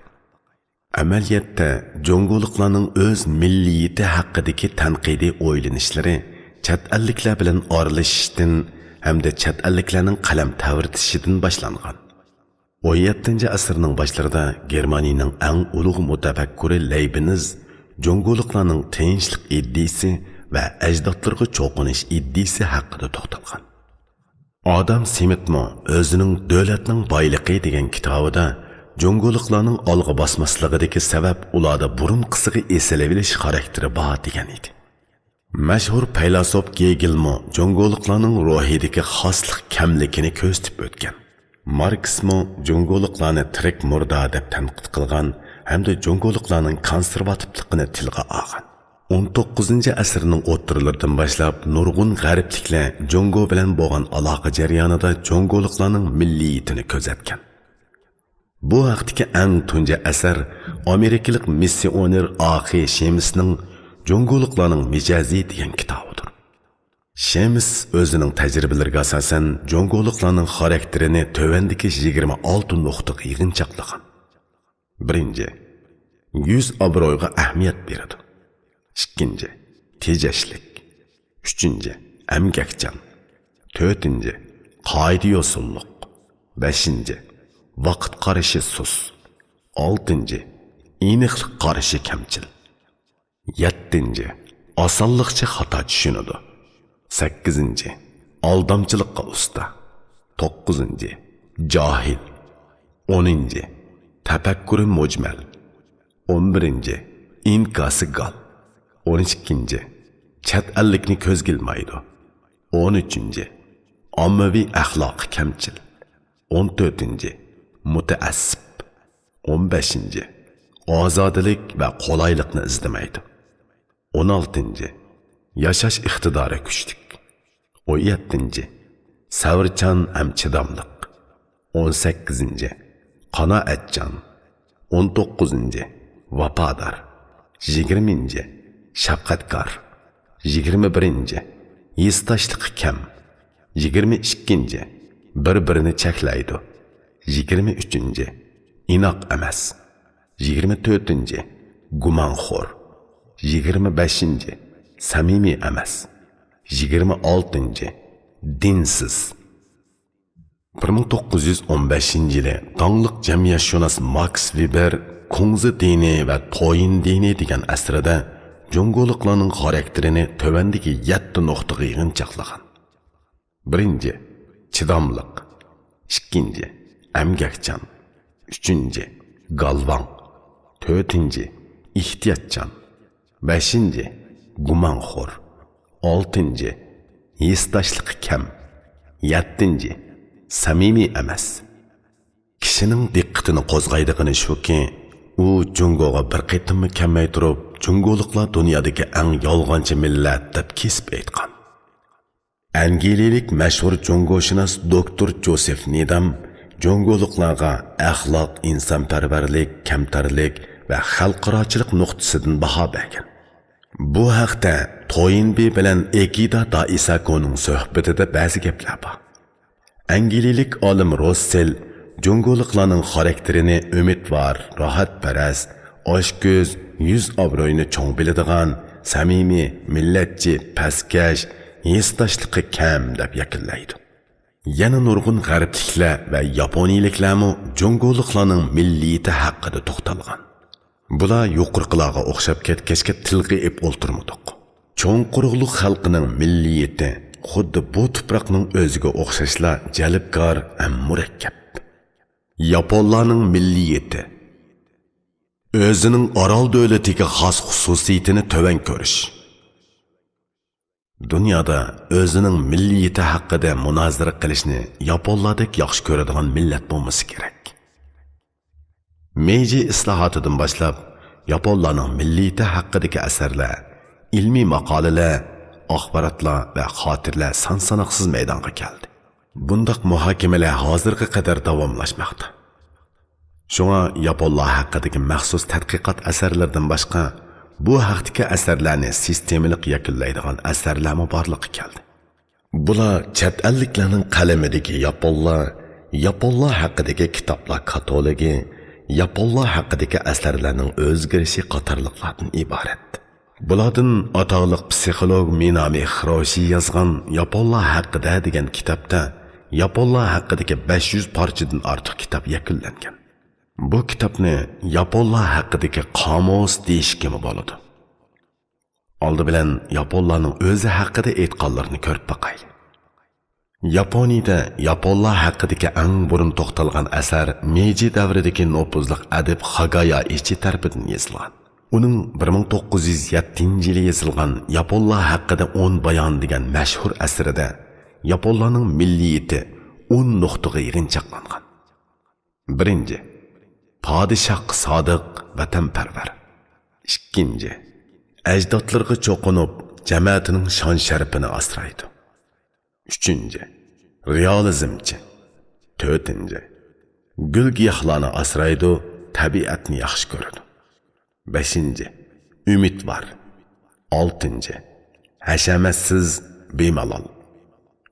ئەمەلىيەتتە، جۇڭگولۇقلارنىڭ ئۆز مىللىيىتى ھەققىدىكى تەنقىدىي ئويلىنىشلىرى چەت ئەللىكلەر بىلەن ئارىلىشىشتىن ھەمدە چەت ئەللىكلەرنىڭ قەلەم تەۋرىتىشىدىن باشلانغان. ئون يەتتىنچى ئەسىرنىڭ باشلىرىدا گېرمانىيىنىڭ ئەڭ ئۇلۇغ مۇتەپەككۇرى لەيبنىز جۇڭگولۇقلارنىڭ تىنچلىق ئىدىيىسى ۋە ئەجدادلىرىغا چوقۇنۇش ئىدىيىسى ھەققىدە توختالغان. ئادام سمىتمۇ ئۆزىنىڭ دۆلەتنىڭ بايلىقى دېگەن كىتابىدا جۇڭگولۇقلارنىڭ ئالغا باسماسلىقىدىكى سەۋەب ئۇلاردا بۇرۇنقىسىغا ئېسىلىۋېلىش خاراكتېرى بار دېگەن ئىدى. مەشھۇر پەيلاسوپ گېگېلمۇ جۇڭگولۇقلارنىڭ روھىدىكى خاسلىق كەملىكىنى كۆرسىتىپ ئۆتكەن. ماركسمۇ جۇڭگولۇقلارنى تىرىك مۇردا دەپ تەنقىد قىلغان ھەمدە جۇڭگولۇقلارنىڭ كونسېرۋاتىپلىقىنى تىلغا ئالغان. ئون توققۇزىنچى ئەسىرنىڭ ئوتتۇرىلىرىدىن باشلاپ نۇرغۇن غەربلىكلەر جۇڭگو بىلەن بولغان ئالاقە جەريانىدا جۇڭگولۇقلارنىڭ مىللىيىتىنى كۆزەتكەن. بۇ ھەقتىكى ئەڭ تۇنجى ئەسەر ئامېرىكىلىق مىسسىئونېر ئاخې شېمىسنىڭ جۇڭگولۇقلارنىڭ مىجەزى دېگەن كىتابىدۇر. شېمىس ئۆزىنىڭ تەجرىبىلىرىگە ئاساسەن جۇڭگولۇقلارنىڭ خاراكتېرىنى تۆۋەندىكى يىگىرمە ئالتە نۇقتىغا يىغىنچاقلىغان. بىرىنچى، يۈز ئابرۇيغا ئەھمىيەت بېرىدۇ. ئىككىنچى، تېجەشلىك. ئۈچىنچى، ئەمگەكچان. تۆتىنچى، قائىدە يوسۇنلۇق. بەشىنچى، ۋاقىت قارىشى سۇس. ئالتىنچى، ئېنىقلىق قارىشى كەمچىل. يەتتىنچى، ئاسانلىقچە خاتا چۈشىنىدۇ. سەككىزىنچى، ئالدامچىلىققا ئۇستا. توققۇزىنچى، جاھىل. ئونىنچى، تەپەككۇرى مۈجمەل. ئون بىرىنچى، ئىنكاسى گال. ئون ئىككىنچى، چەت ئەللىكنى كۆزگە ئىلمايدۇ. ئون ئۈچىنچى، ئاممىۋى ئەخلاقى كەمچىل. ئون تۆتىنچى، مۇتەئەسسىپ. ئون بەشىنچى، ئازادىلىك ۋە قولايلىقنى ئىزدىمەيدۇ. ئون ئالتىنچى، ياشاش ئىقتىدارى كۈچلۈك. ئون يەتتىنچى، سەۋرچان ھەم چىداملىق. ئون سەككىزىنچى، قانائەتچان. ئون توققۇزىنچى، ۋاپادار. يىگىرمىنچى، شەپقەتكار. يىگىرمە بىرىنچى، ھېسداشلىقى كەم. يىگىرمە ئىككىنچى، بىر-بىرىنى چەكلەيدۇ. يىگىرمە ئۈچىنچى، ئىناق ئەمەس. يىگىرمە تۆتىنچى، گۇمانخور. يىگىرمە بەشىنچى، سەمىمىي ئەمەس. يىگىرمە ئالتىنچى، دىنسىز. بىر مىڭ توققۇز يۈز ئون بەشىنچى يىلى داڭلىق جەمئىيەتشۇناس ماكس ۋېبېر كۇڭزى دىنى ۋە تويىن دىنى دېگەن ئەسىرىدە جۇڭگولۇقلارنىڭ خاراكتېرىنى تۆۋەندىكى يەتتە نۇقتىغا يىغىنچاقلىغان. بىرىنچى، چىداملىق. ئىككىنچى، ئەمگەكچان. ئۈچىنچى، گالۋاڭ. تۆتىنچى، ئېھتىياتچان. بەشىنچى، گۇمانخور. ئالتىنچى، ھېسداشلىقى كەم. يەتتىنچى، سەمىمىي ئەمەس. كىشىنىڭ دىققىتىنى قوزغايدىغىنى شۇكى، ئۇ جۇڭگوغا بىر قېتىممۇ كەلمەي تۇرۇپ، جۇڭگولۇقلار دۇنيادىكى ئەڭ يالغانچى مىللەت دەپ كېسىپ ئېيتقان. ئەنگلىيەلىك مەشھۇر جۇڭگوشۇناس دوكتور جوزېف نىدام جۇڭگولۇقلارغا ئەخلاق، ئىنسانپەرۋەرلىك، كەمتەرلىك ۋە خەلقئاراچىلىق نۇقتىسىدىن باھا بەرگەن. بۇ ھەقتە تويىنبى بىلەن ئېكىدا دائىساكونىڭ سۆھبىتىدە بەزى گەپلەر بار. ئەنگلىيەلىك ئالىم روسسېل جۇڭگولۇقلارنىڭ خاراكتېرىنى ئۈمىدۋار، راھەتپەرەس، ئاچكۆز، يۈز ئابرۇيىنى چوڭ بىلىدىغان، سەمىمىي، مىللەتچى، پەسكەش، ھېسداشلىقى كەم دەپ يەكۈنلەيدۇ. يەنە نۇرغۇن غەربلىكلەر ۋە ياپونىيىلىكلەرمۇ جۇڭگولۇقلارنىڭ مىللىيىتى ھەققىدە توختالغان. بۇلار يۇقىرىقىلارغا ئوخشاپ كەتكەچكە تىلغا ئېلىپ ئولتۇرمىدۇق. چوڭ قۇرۇقلۇق خەلقىنىڭ مىللىيىتى خۇددى بۇ تۇپراقنىڭ ئۆزىگە ئوخشاشلا جەلپكار ھەم مۇرەككەپ. ياپونلارنىڭ مىللىيىتى. ئۆزىنىڭ ئارال دۆلىتىگە خاس خۇسۇسىيىتىنى تۆۋەن كۆرۈش. دۇنيادا ئۆزىنىڭ مىللىيىتى ھەققىدە مۇنازىرە قىلىشنى ياپونلاردەك ياخشى كۆرىدىغان مىللەت بولمىسا كېرەك. مېيجى ئىسلاھاتىدىن باشلاپ، ياپونلارنىڭ مىللىيىتى ھەققىدىكى ئەسەرلەر، ئىلمىي ماقالىلەر، ئاخباراتلار ۋە خاتىرىلەر سان-ساناقسىز مەيدانغا كەلدى. بۇنداق مۇھاكىمىلەر ھازىرغا قەدەر داۋاملاشماقتا. شۇڭا ياپونلار ھەققىدىكى مەخسۇس تەتقىقات ئەسەرلىرىدىن باشقا، بۇ ھەقتىكى ئەسەرلەرنى سىستېمىلىق يەكۈنلەيدىغان ئەسەرلەرمۇ بارلىققا كەلدى. بۇلار چەت ئەللىكلەرنىڭ قەلىمىدىكى ياپونلار، ياپونلار ھەققىدىكى كىتابلار كاتالوگى، ياپونلار ھەققىدىكى ئەسەرلەرنىڭ ئۆزگىرىشى قاتارلىقلاردىن ئىبارەت. بۇلاردىن ئاتاقلىق پسىخولوگ مىنامى خىروشى يازغان ياپونلار ھەققىدە دېگەن كىتابتا ياپونلار ھەققىدىكى بەش يۈز پارچىدىن ئارتۇق كىتاب يەكۈنلەنگەن. بۇ كىتابنى ياپونلار ھەققىدىكى قامۇس دېيىشكىمۇ بولىدۇ. ئالدى بىلەن ياپونلارنىڭ ئۆزى ھەققىدە ئېيتقانلىرىنى كۆرۈپ باقايلى. ياپونىيىدە ياپونلار ھەققىدىكى ئەڭ بۇرۇن توختالغان ئەسەر مېيجى دەۋرىدىكى نوپۇزلۇق ئەدىب خاگايا ئىچى تەرىپىدىن يېزىلغان. ئۇنىڭ بىر مىڭ توققۇز يۈز يەتتىنچى يىلى يېزىلغان ياپونلار ھەققىدە ئون بايان دېگەن مەشھۇر ئەسىرىدە ياپونلارنىڭ مىللىيىتى ئون نۇقتىغا يىغىنچاقلانغان. بىرىنچى، پادىشاھقا سادىق، ۋەتەنپەرۋەر. ئىككىنچى، ئەجدادلىرىغا چوقۇنۇپ، جەمەتىنىڭ شان-شەرىپىنى ئاسرايدۇ. ئۈچىنچى، رېئالىزمچى. تۆتىنچى، گۈل-گىياھلارنى ئاسرايدۇ، تەبىئەتنى ياخشى كۆرىدۇ. بەشىنچى، ئۈمىدۋار. ئالتىنچى، ھەشەمەتسىز، بىمالال.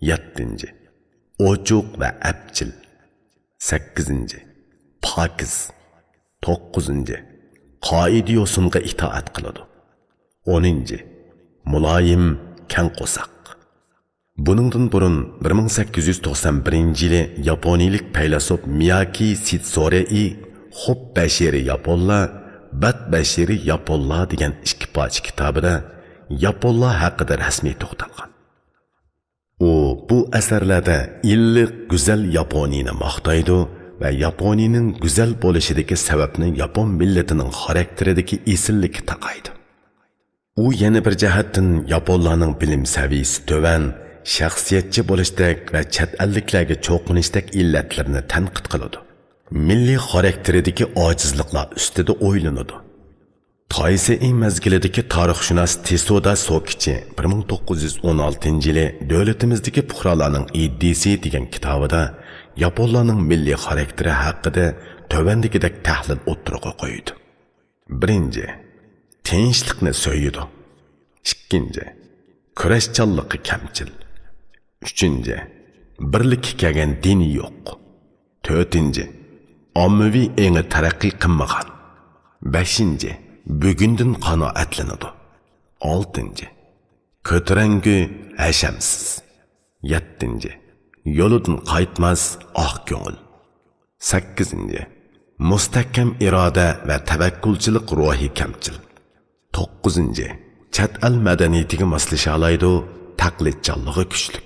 يەتتىنچى، ئوچۇق ۋە ئەپچىل. سەككىزىنچى، پاكىز. توققۇزىنچى، قائىدە-يوسۇنغا ئىتائەت قىلىدۇ. ئونىنچى، مۇلايىم، كەڭ قورساق. بۇنىڭدىن بۇرۇن بىر مىڭ سەككىز يۈز توقسان بىرىنچى يىلى ياپونىيىلىك پەيلاسوپ مىياكى سىتسورېئى خوب بەشىرى ياپونلار، بەد بەشىرى ياپونلار دېگەن ئىككى پارچە كىتابىدا ياپونلار ھەققىدە رەسمىي توختالغان. ئۇ بۇ ئەسەرلەردە ئىللىق، گۈزەل ياپونىيىنى ماختايدۇ ۋە ياپونىيىنىڭ گۈزەل بولۇشىدىكى سەۋەبنى ياپون مىللىتىنىڭ خاراكتېرىدىكى ئېسىللىككە تاقايدۇ. ئۇ يەنە بىر جەھەتتىن ياپونلارنىڭ بىلىم سەۋىيىسى تۆۋەن، شەخسىيەتچى بولۇشتەك ۋە چەت ئەللىكلەرگە چوقۇنۇشتەك ئىللەتلىرىنى تەنقىد قىلىدۇ. مىللىي خاراكتېرىدىكى ئاجىزلىقلار ئۈستىدە ئويلىنىدۇ. تايسېئى مەزگىلىدىكى تارىخشۇناس تېسودا سوكىچى بىر مىڭ توققۇز يۈز ئون ئالتىنچى يىلى دۆلىتىمىزدىكى پۇقرالارنىڭ ئىدىيىسى دېگەن كىتابىدا ياپونلارنىڭ مىللىي خاراكتېرى ھەققىدە تۆۋەندىكىدەك تەھلىل ئوتتۇرىغا قويىدۇ. بىرىنچى، تىنچلىقنى سۆيىدۇ. ئىككىنچى، كۈرەشچانلىقى كەمچىل. ئۈچىنچى، بىرلىككە كەلگەن دىنى يوق. تۆتىنچى، ئاممىۋى ئېڭى تەرەققىي قىلمىغان. بەشىنچى، بۈگۈندىن قانائەتلىنىدۇ. ئالتىنچى، كۆتۈرەڭگۈ، ھەشەمسىز. يەتتىنچى، يولىدىن قايتماس، ئاق كۆڭۈل. سەككىزىنچى، مۇستەھكەم ئىرادە ۋە تەۋەككۈلچىلىك روھى كەمچىل. توققۇزىنچى، چەت ئەل مەدەنىيىتىگە ماسلىشالايدۇ، تەقلىدچانلىقى كۈچلۈك.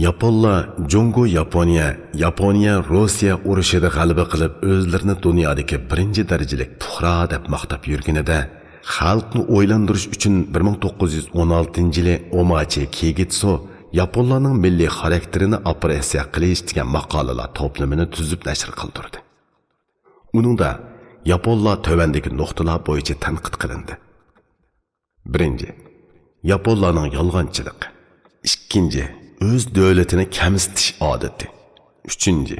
ياپونلار جۇڭگو ياپونىيە، ياپونىيە روسىيە ئۇرۇشىدا غەلىبە قىلىپ، ئۆزلىرىنى دۇنيادىكى بىرىنچى دەرىجىلىك پۇقرا دەپ ماختاپ يۈرگىنىدە، خەلقنى ئويلاندۇرۇش ئۈچۈن بىر مىڭ توققۇز يۈز ئون ئالتىنچى يىلى ئوماچى كېگىتسو ياپونلارنىڭ مىللىي خاراكتېرىنى ئوپېراتسىيە قىلىش دېگەن ماقالىلەر توپلىمىنى تۈزۈپ نەشر قىلدۇردى. ئۇنىڭدا ياپونلار تۆۋەندىكى نۇقتىلار بويىچە تەنقىد قىلىندى. بىرىنچى، ياپونلارنىڭ يالغانچىلىقى. ئىككىنچى، ئۆز دۆلىتىنى كەمسىتىش ئادىتى. ئۈچىنچى،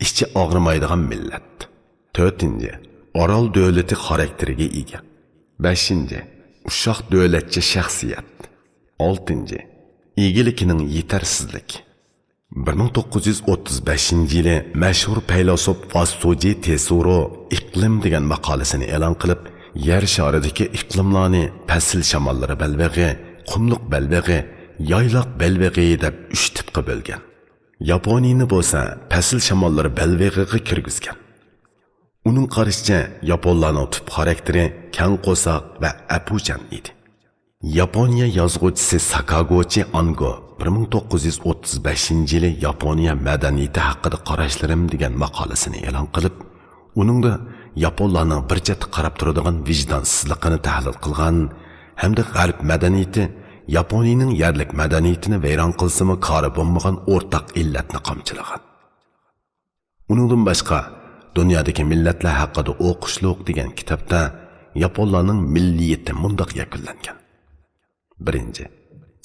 ئىچى ئاغرىمايدىغان مىللەت. تۆتىنچى، ئارال دۆلىتى خاراكتېرىگە ئىگە. بەشىنچى، ئۇششاق دۆلەتچە شەخسىيەت. ئالتىنچى، ئىگىلىكىنىڭ يېتەرسىزلىكى. بىر مىڭ توققۇز يۈز ئوتتۇز بەشىنچى يىلى مەشھۇر پەيلاسوپ ۋاسسۇجى تېسۇرو ئىقلىم دېگەن ماقالىسىنى ئېلان قىلىپ، يەر شارىدىكى ئىقلىملارنى پەسىل شاماللىرى بەلبېغى، قۇملۇق بەلبېغى، يايلاق بەلبېغى دەپ ئۈچ تىپقا بۆلگەن. ياپونىيىنى بولسا پەسىل شاماللىرى بەلبېغىغا كىرگۈزگەن. ئۇنىڭ قارىشىچە، ياپونلارنىڭ تۈپ خاراكتېرى كەڭ قورساق ۋە ئەپۇچان ئىدى. ياپونىيە يازغۇچىسى ساكاگوچى ئانگو بىر مىڭ توققۇز يۈز ئوتتۇز بەشىنچى يىلى ياپونىيە مەدەنىيىتى ھەققىدە قاراشلىرىم دېگەن ماقالىسىنى ئېلان قىلىپ، ئۇنىڭدا ياپونلارنىڭ بىر چەتتە قاراپ تۇرىدىغان ۋىجدانسىزلىقىنى تەھلىل قىلغان ھەمدە غەرب مەدەنىيىتى ياپونىيىنىڭ يەرلىك مەدەنىيىتىنى ۋەيران قىلسىمۇ كارى بولمىغان ئورتاق ئىللەتنى قامچىلىغان. ئۇنىڭدىن باشقا، دۇنيادىكى مىللەتلەر ھەققىدە ئوقۇشلۇق دېگەن كىتابتا ياپونلارنىڭ مىللىيىتى مۇنداق يەكۈنلەنگەن. بىرىنچى،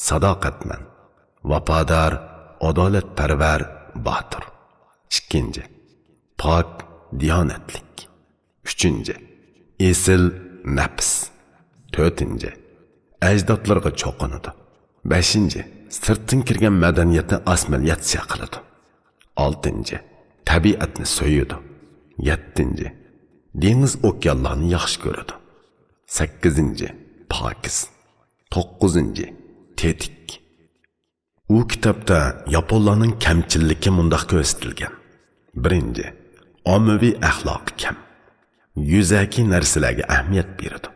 ساداقەتمەن، ۋاپادار، ئادالەتپەرۋەر، باتۇر. ئىككىنچى، پاك، دىيانەتلىك. ئۈچىنچى، ئېسىل، نەپىس. تۆتىنچى، ئەجدادلىرىغا چوقۇنىدۇ. بەشىنچى، سىرتتىن كىرگەن مەدەنىيەتنى ئاسسىمىلياتسىيە قىلىدۇ. ئالتىنچى، تەبىئەتنى سۆيىدۇ. يەتتىنچى، دېڭىز ئوكيانلارنى ياخشى كۆرىدۇ. سەككىزىنچى، پاكىز. توققۇزىنچى، تېتىك. ئۇ كىتابتا ياپونلارنىڭ كەمچىللىكى مۇنداق كۆرسىتىلگەن. بىرىنچى، ئاممىۋى ئەخلاقى كەم. يۈزەكى نەرسىلەرگە ئەھمىيەت بېرىدۇ.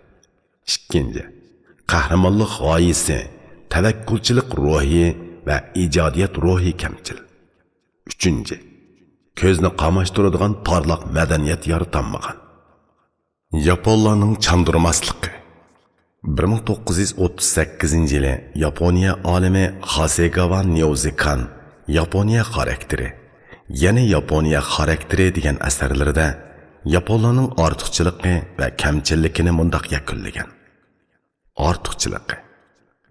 ئىككىنچى، قەھرىمانلىق غايىسى، تەۋەككۈلچىلىك روھى ۋە ئىجادىيەت روھى كەمچىل. ئۈچىنچى، كۆزنى قاماشتۇرىدىغان پارلاق مەدەنىيەت يارىتالمىغان. ياپونلارنىڭ چاندۇرماسلىقى. بىر مىڭ توققۇز يۈز ئوتتۇز سەككىزىنچى يىلى ياپونىيە ئالىمى خاسېگاۋا نيوزىكان ياپونىيە خاراكتېرى، يەنى ياپونىيە خاراكتېرى دېگەن ئەسەرلىرىدە ياپونلارنىڭ ئارتۇقچىلىقى ۋە كەمچىللىكىنى مۇنداق يەكۈنلىگەن. ئارتۇقچىلىقى.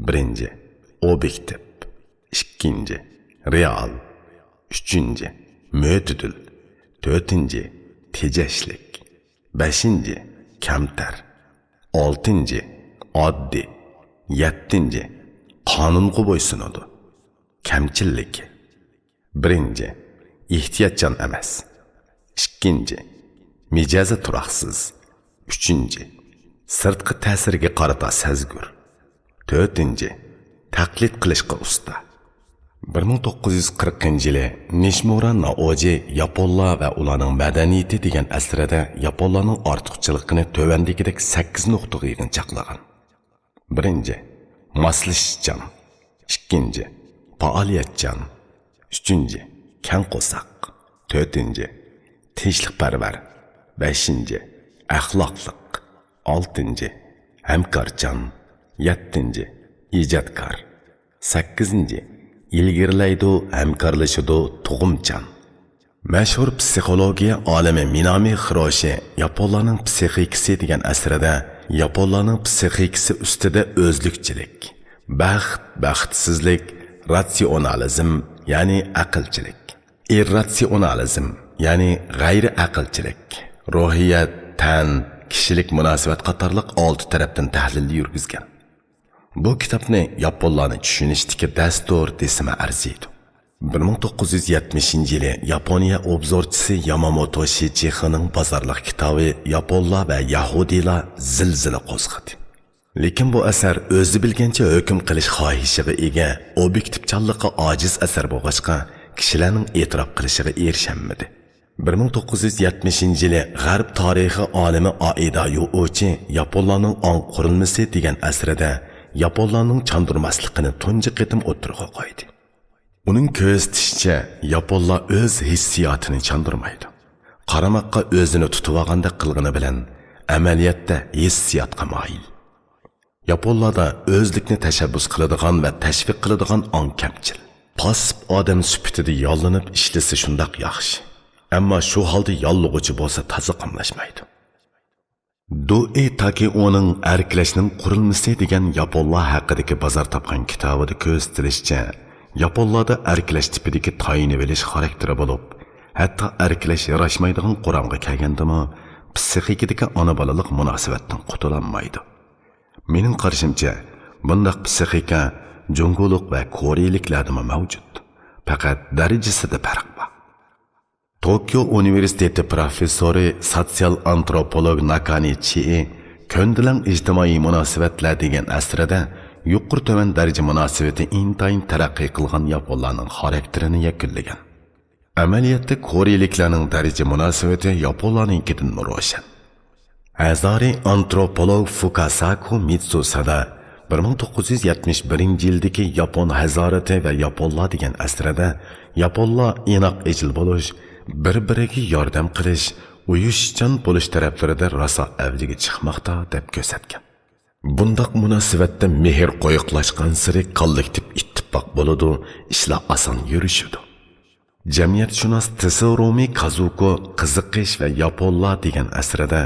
بىرىنچى، ئوبيېكتىپ. ئىككىنچى، رېئال. ئۈچىنچى، مۆتىدىل. تۆتىنچى، تېجەشلىك. بەشىنچى، كەمتەر. ئالتىنچى، ئاددىي. يەتتىنچى، قانۇنغا بويسۇنىدۇ. كەمچىللىكى. بىرىنچى، ئېھتىياتچان ئەمەس. ئىككىنچى، مىجەزى تۇراقسىز. ئۈچىنچى، سىرتقى تەسىرگە قارىتا سەزگۈر. تۆتىنچى، تەقلىد قىلىشقا ئۇستا. بىر مىڭ توققۇز يۈز قىرىقىنچى يىلى نىشىمۇرا نائوجى ياپونلار ۋە ئۇلارنىڭ مەدەنىيىتى دېگەن ئەسىرىدە ياپونلارنىڭ ئارتۇقچىلىقىنى تۆۋەندىكىدەك سەككىز نۇقتىغا يىغىنچاقلىغان. بىرىنچى، ماسلىشىشچان. ئىككىنچى، پائالىيەتچان. ئۈچىنچى، كەڭ قورساق. تۆتىنچى، تىنچلىقپەرۋەر. بەشىنچى، ئەخلاقلىق. ئالتىنچى، ھەمكارچان. يەتتىنچى، ئىجادكار. سەككىزىنچى، ئىلگىرىلەيدۇ، ھەمكارلىشىدۇ، تۇغۇمچان. مەشھۇر پسىخولوگىيە ئالىمى مىنامى خىروشى ياپونلارنىڭ پسىخىكىسى دېگەن ئەسىرىدە ياپونلارنىڭ پسىخىكىسى ئۈستىدە ئۆزلۈكچىلىك، بەخت، بەختسىزلىك، راتسىيونالىزم، يەنى ئەقىلچىلىك، ئىرراتسىيونالىزم، يەنى غەيرىي ئەقىلچىلىك، روھىيەت، تەن، كىشىلىك مۇناسىۋەت قاتارلىق ئالتە تەرەپتىن تەھلىل يۈرگۈزگەن. بۇ كىتابنى ياپونلارنى چۈشىنىشتىكى دەستۇر دېسىمۇ ئەرزىيدۇ. بىر مىڭ توققۇز يۈز يەتمىشىنچى يىلى ياپونىيە ئوبزورچىسى ياماموتو شىچىخىنىڭ بازارلىق كىتابى ياپونلار ۋە يەھۇدىيلار زىلزىلە قوزغىدى. لېكىن بۇ ئەسەر ئۆزى بىلگەنچە ھۆكۈم قىلىش خاھىشىغا ئىگە، ئوبيېكتىپچانلىقى ئاجىز ئەسەر بولغاچقا، كىشىلەرنىڭ ئېتىراپ قىلىشىغا ئېرىشەلمىدى. بىر مىڭ توققۇز يۈز يەتمىشىنچى يىلى غەرب تارىخى ئالىمى ئائىدا يوئۇچى ياپونلارنىڭ ئاڭ قۇرۇلمىسى دېگەن ئەسىرىدە ياپونلارنىڭ چاندۇرماسلىقىنى تۇنجى قېتىم ئوتتۇرىغا قويدى. ئۇنىڭ كۆرسىتىشىچە، ياپونلار ئۆز ھېسسىياتىنى چاندۇرمايدۇ. قارىماققا ئۆزىنى تۇتۇۋالغاندەك قىلغىنى بىلەن، ئەمەلىيەتتە ھېسسىياتقا مايىل. ياپونلاردا ئۆزلۈكنى تەشەببۇس قىلىدىغان ۋە تەشۋىق قىلىدىغان ئاڭ كەمچىل. پاسسىپ ئادەم سۈپىتىدە ياللىنىپ ئىشلىسە شۇنداق ياخشى. ئەمما شۇ ھالدا ياللىغۇچى بولسا تازا قاملاشمايدۇ. دوئى تاكېئونىڭ ئەركىلەشنىڭ قۇرۇلمىسى دېگەن ياپونلار ھەققىدىكى بازار تاپقان كىتابىدا كۆرسىتىلىشىچە، ياپونلاردا ئەركىلەش تىپىدىكى تايىنىۋېلىش خاراكتېرى بولۇپ، ھەتتا ئەركىلەش ياراشمايدىغان قورامغا كەلگەندىمۇ، پسىخىكىدىكى ئانا-بالىلىق مۇناسىۋەتتىن قۇتۇلالمايدۇ. مېنىڭ قارىشىمچە، بۇنداق پسىخىكا جۇڭگولۇق ۋە كورېيىلىكلەردىمۇ مەۋجۇت. پەقەت دەرىجىسىدە پەرق بار. توكيو ئۇنىۋېرسىتېتى پروفېسسورى، سوتسىيال ئانتروپولوگ ناكانى چىئى كۆندىلەڭ ئىجتىمائىي مۇناسىۋەتلەر دېگەن ئەسىرىدە يۇقىرى تۆۋەن دەرىجە مۇناسىۋىتى ئىنتايىن تەرەققىي قىلغان ياپونلارنىڭ خاراكتېرىنى يەكۈنلىگەن. ئەمەلىيەتتە كورېيىلىكلەرنىڭ دەرىجە مۇناسىۋىتى ياپونلارنىڭكىدىنمۇ روشەن. ھەزارى ئانتروپولوگ فۇكاساكۇ مىتسۇسادا بىر مىڭ توققۇز يۈز يەتمىش بىرىنچى يىلدىكى ياپون ھەزارىتى ۋە ياپونلار دېگەن ئەسىرىدە ياپونلار ئىناق ئىجىل بولۇش، بىر-بىرىگە ياردەم قىلىش، ئۇيۇشۇشچان بولۇش تەرەپلىرىدە راسا ئەۋجىگە چىقماقتا دەپ كۆرسەتكەن. بۇنداق مۇناسىۋەتتە مېھىر قويۇقلاشقانسېرى كوللېكتىپ ئىتتىپاق بولىدۇ، ئىشلار ئاسان يۈرۈشىدۇ. جەمئىيەتشۇناس تېسورومى كازۇكو قىزىقىش ۋە ياپونلار دېگەن ئەسىرىدە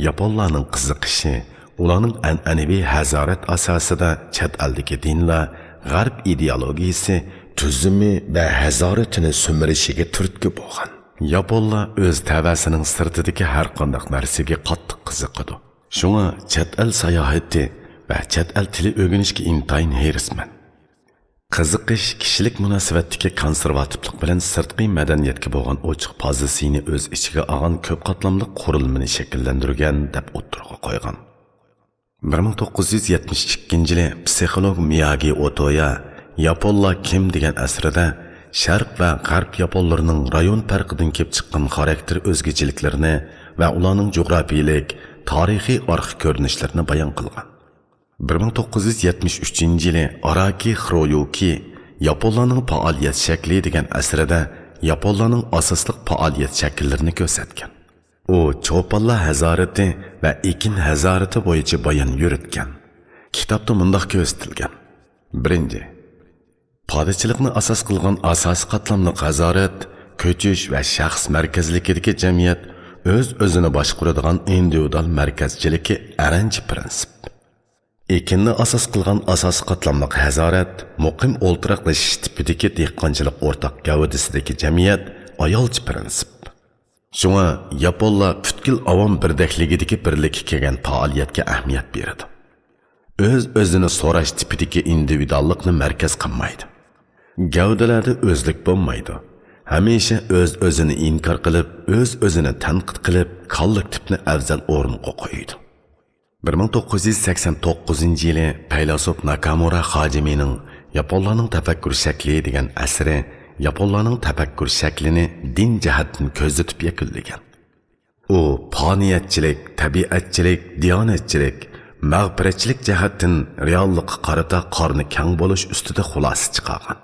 ياپونلارنىڭ قىزىقىشى، ئۇلارنىڭ ئەنئەنىۋى ھەزارەت ئاساسىدا چەت ئەلدىكى دىنلار، غەرب ئىدېئولوگىيىسى، تۈزۈمى ۋە ھەزارىتىنى سۈمۈرۈشىگە تۈرتكە بولغان. ياپونلار ئۆز تەۋەسىنىڭ سىرتىدىكى ھەرقانداق نەرسىگە قاتتىق قىزىقىدۇ. شۇڭا چەت ئەل ساياھىتى ۋە چەت ئەل تىلى ئۆگىنىشكە ئىنتايىن ھېرىسمەن. قىزىقىش كىشىلىك مۇناسىۋەتتىكى كونسېرۋاتىپلىق بىلەن سىرتقى مەدەنىيەتكە بولغان ئوچۇق پازىتسىيىنى ئۆز ئىچىگە ئالغان كۆپ قاتلاملىق قۇرۇلمىنى شەكىللەندۈرگەن، دەپ ئوتتۇرىغا قويغان. بىر مىڭ توققۇز يۈز يەتمىش ئىككىنچى يىلى پسىخولوگ مىياگى ئوتويا ياپونلار كىم دېگەن ئەسىرىدە شەرق ۋە غەرب ياپونلىرىنىڭ رايون پەرقىدىن كېلىپ چىققان خاراكتېر ئۆزگىچىلىكلىرىنى ۋە ئۇلارنىڭ جۇغراپىيىلىك، تارىخىي ئارقا كۆرۈنۈشلىرىنى بايان قىلغان. بىر مىڭ توققۇز يۈز يەتمىش ئۈچىنچى يىلى ئاراكى خرويۇكى ياپونلارنىڭ پائالىيەت شەكلى دېگەن ئەسىرىدە ياپونلارنىڭ ئاساسلىق پائالىيەت شەكىللىرىنى كۆرسەتكەن. ئۇ چوپانلار ھەزارىتى ۋە ئېكىن ھەزارىتى بويىچە بايان يۈرۈتكەن. كىتابتا مۇنداق كۆرسىتىلگەن. بىرىنچى، پادىچىلىقنى ئاساس قىلغان ئاساسىي قاتلاملىق ھەزارەت، كۆچۈش ۋە شەخس مەركەزلىكىدىكى جەمئىيەت، ئۆز-ئۆزىنى باشقۇرىدىغان ئىندىۋىدۇئال مەركەزچىلىكى ئەرەنچە پىرىنسىپ. ئېكىننى ئاساس قىلغان ئاساسىي قاتلاملىق ھەزارەت، مۇقىم ئولتۇراقلىشىش تىپىدىكى دېھقانچىلىق ئورتاق گەۋدىسىدىكى جەمئىيەت، ئايالچە پىرىنسىپ. شۇڭا ياپونلار پۈتكۈل ئاۋام بىردەكلىكىدىكى بىرلىككە كەلگەن پائالىيەتكە ئەھمىيەت بېرىدۇ. ئۆز-ئۆزىنى سوراش تىپىدىكى ئىندىۋىدۇئاللىقنى مەركەز قىلمايدۇ. گەۋدىلەردە ئۆزلۈك بولمايدۇ. ھەمىشە ئۆز-ئۆزىنى ئىنكار قىلىپ، ئۆز-ئۆزىنى تەنقىد قىلىپ، كاللېكتىپنى ئەۋزەل ئورۇنغا قويىدۇ. بىر مىڭ توققۇز يۈز سەكسەن توققۇزىنچى يىلى پەيلاسوپ ناكامۇرا خاجىمىنىڭ ياپونلارنىڭ تەپەككۇر شەكلى دېگەن ئەسىرى ياپونلارنىڭ تەپەككۇر شەكلىنى دىن جەھەتتىن كۆزىتىپ يەكۈنلىگەن. ئۇ پانىيەتچىلىك، تەبىئەتچىلىك، دىيانەتچىلىك، مەغپىرەتچىلىك جەھەتتىن رېئاللىققا قارىتا قارنى كەڭ بولۇش ئۈستىدە خۇلاسە چىقارغان.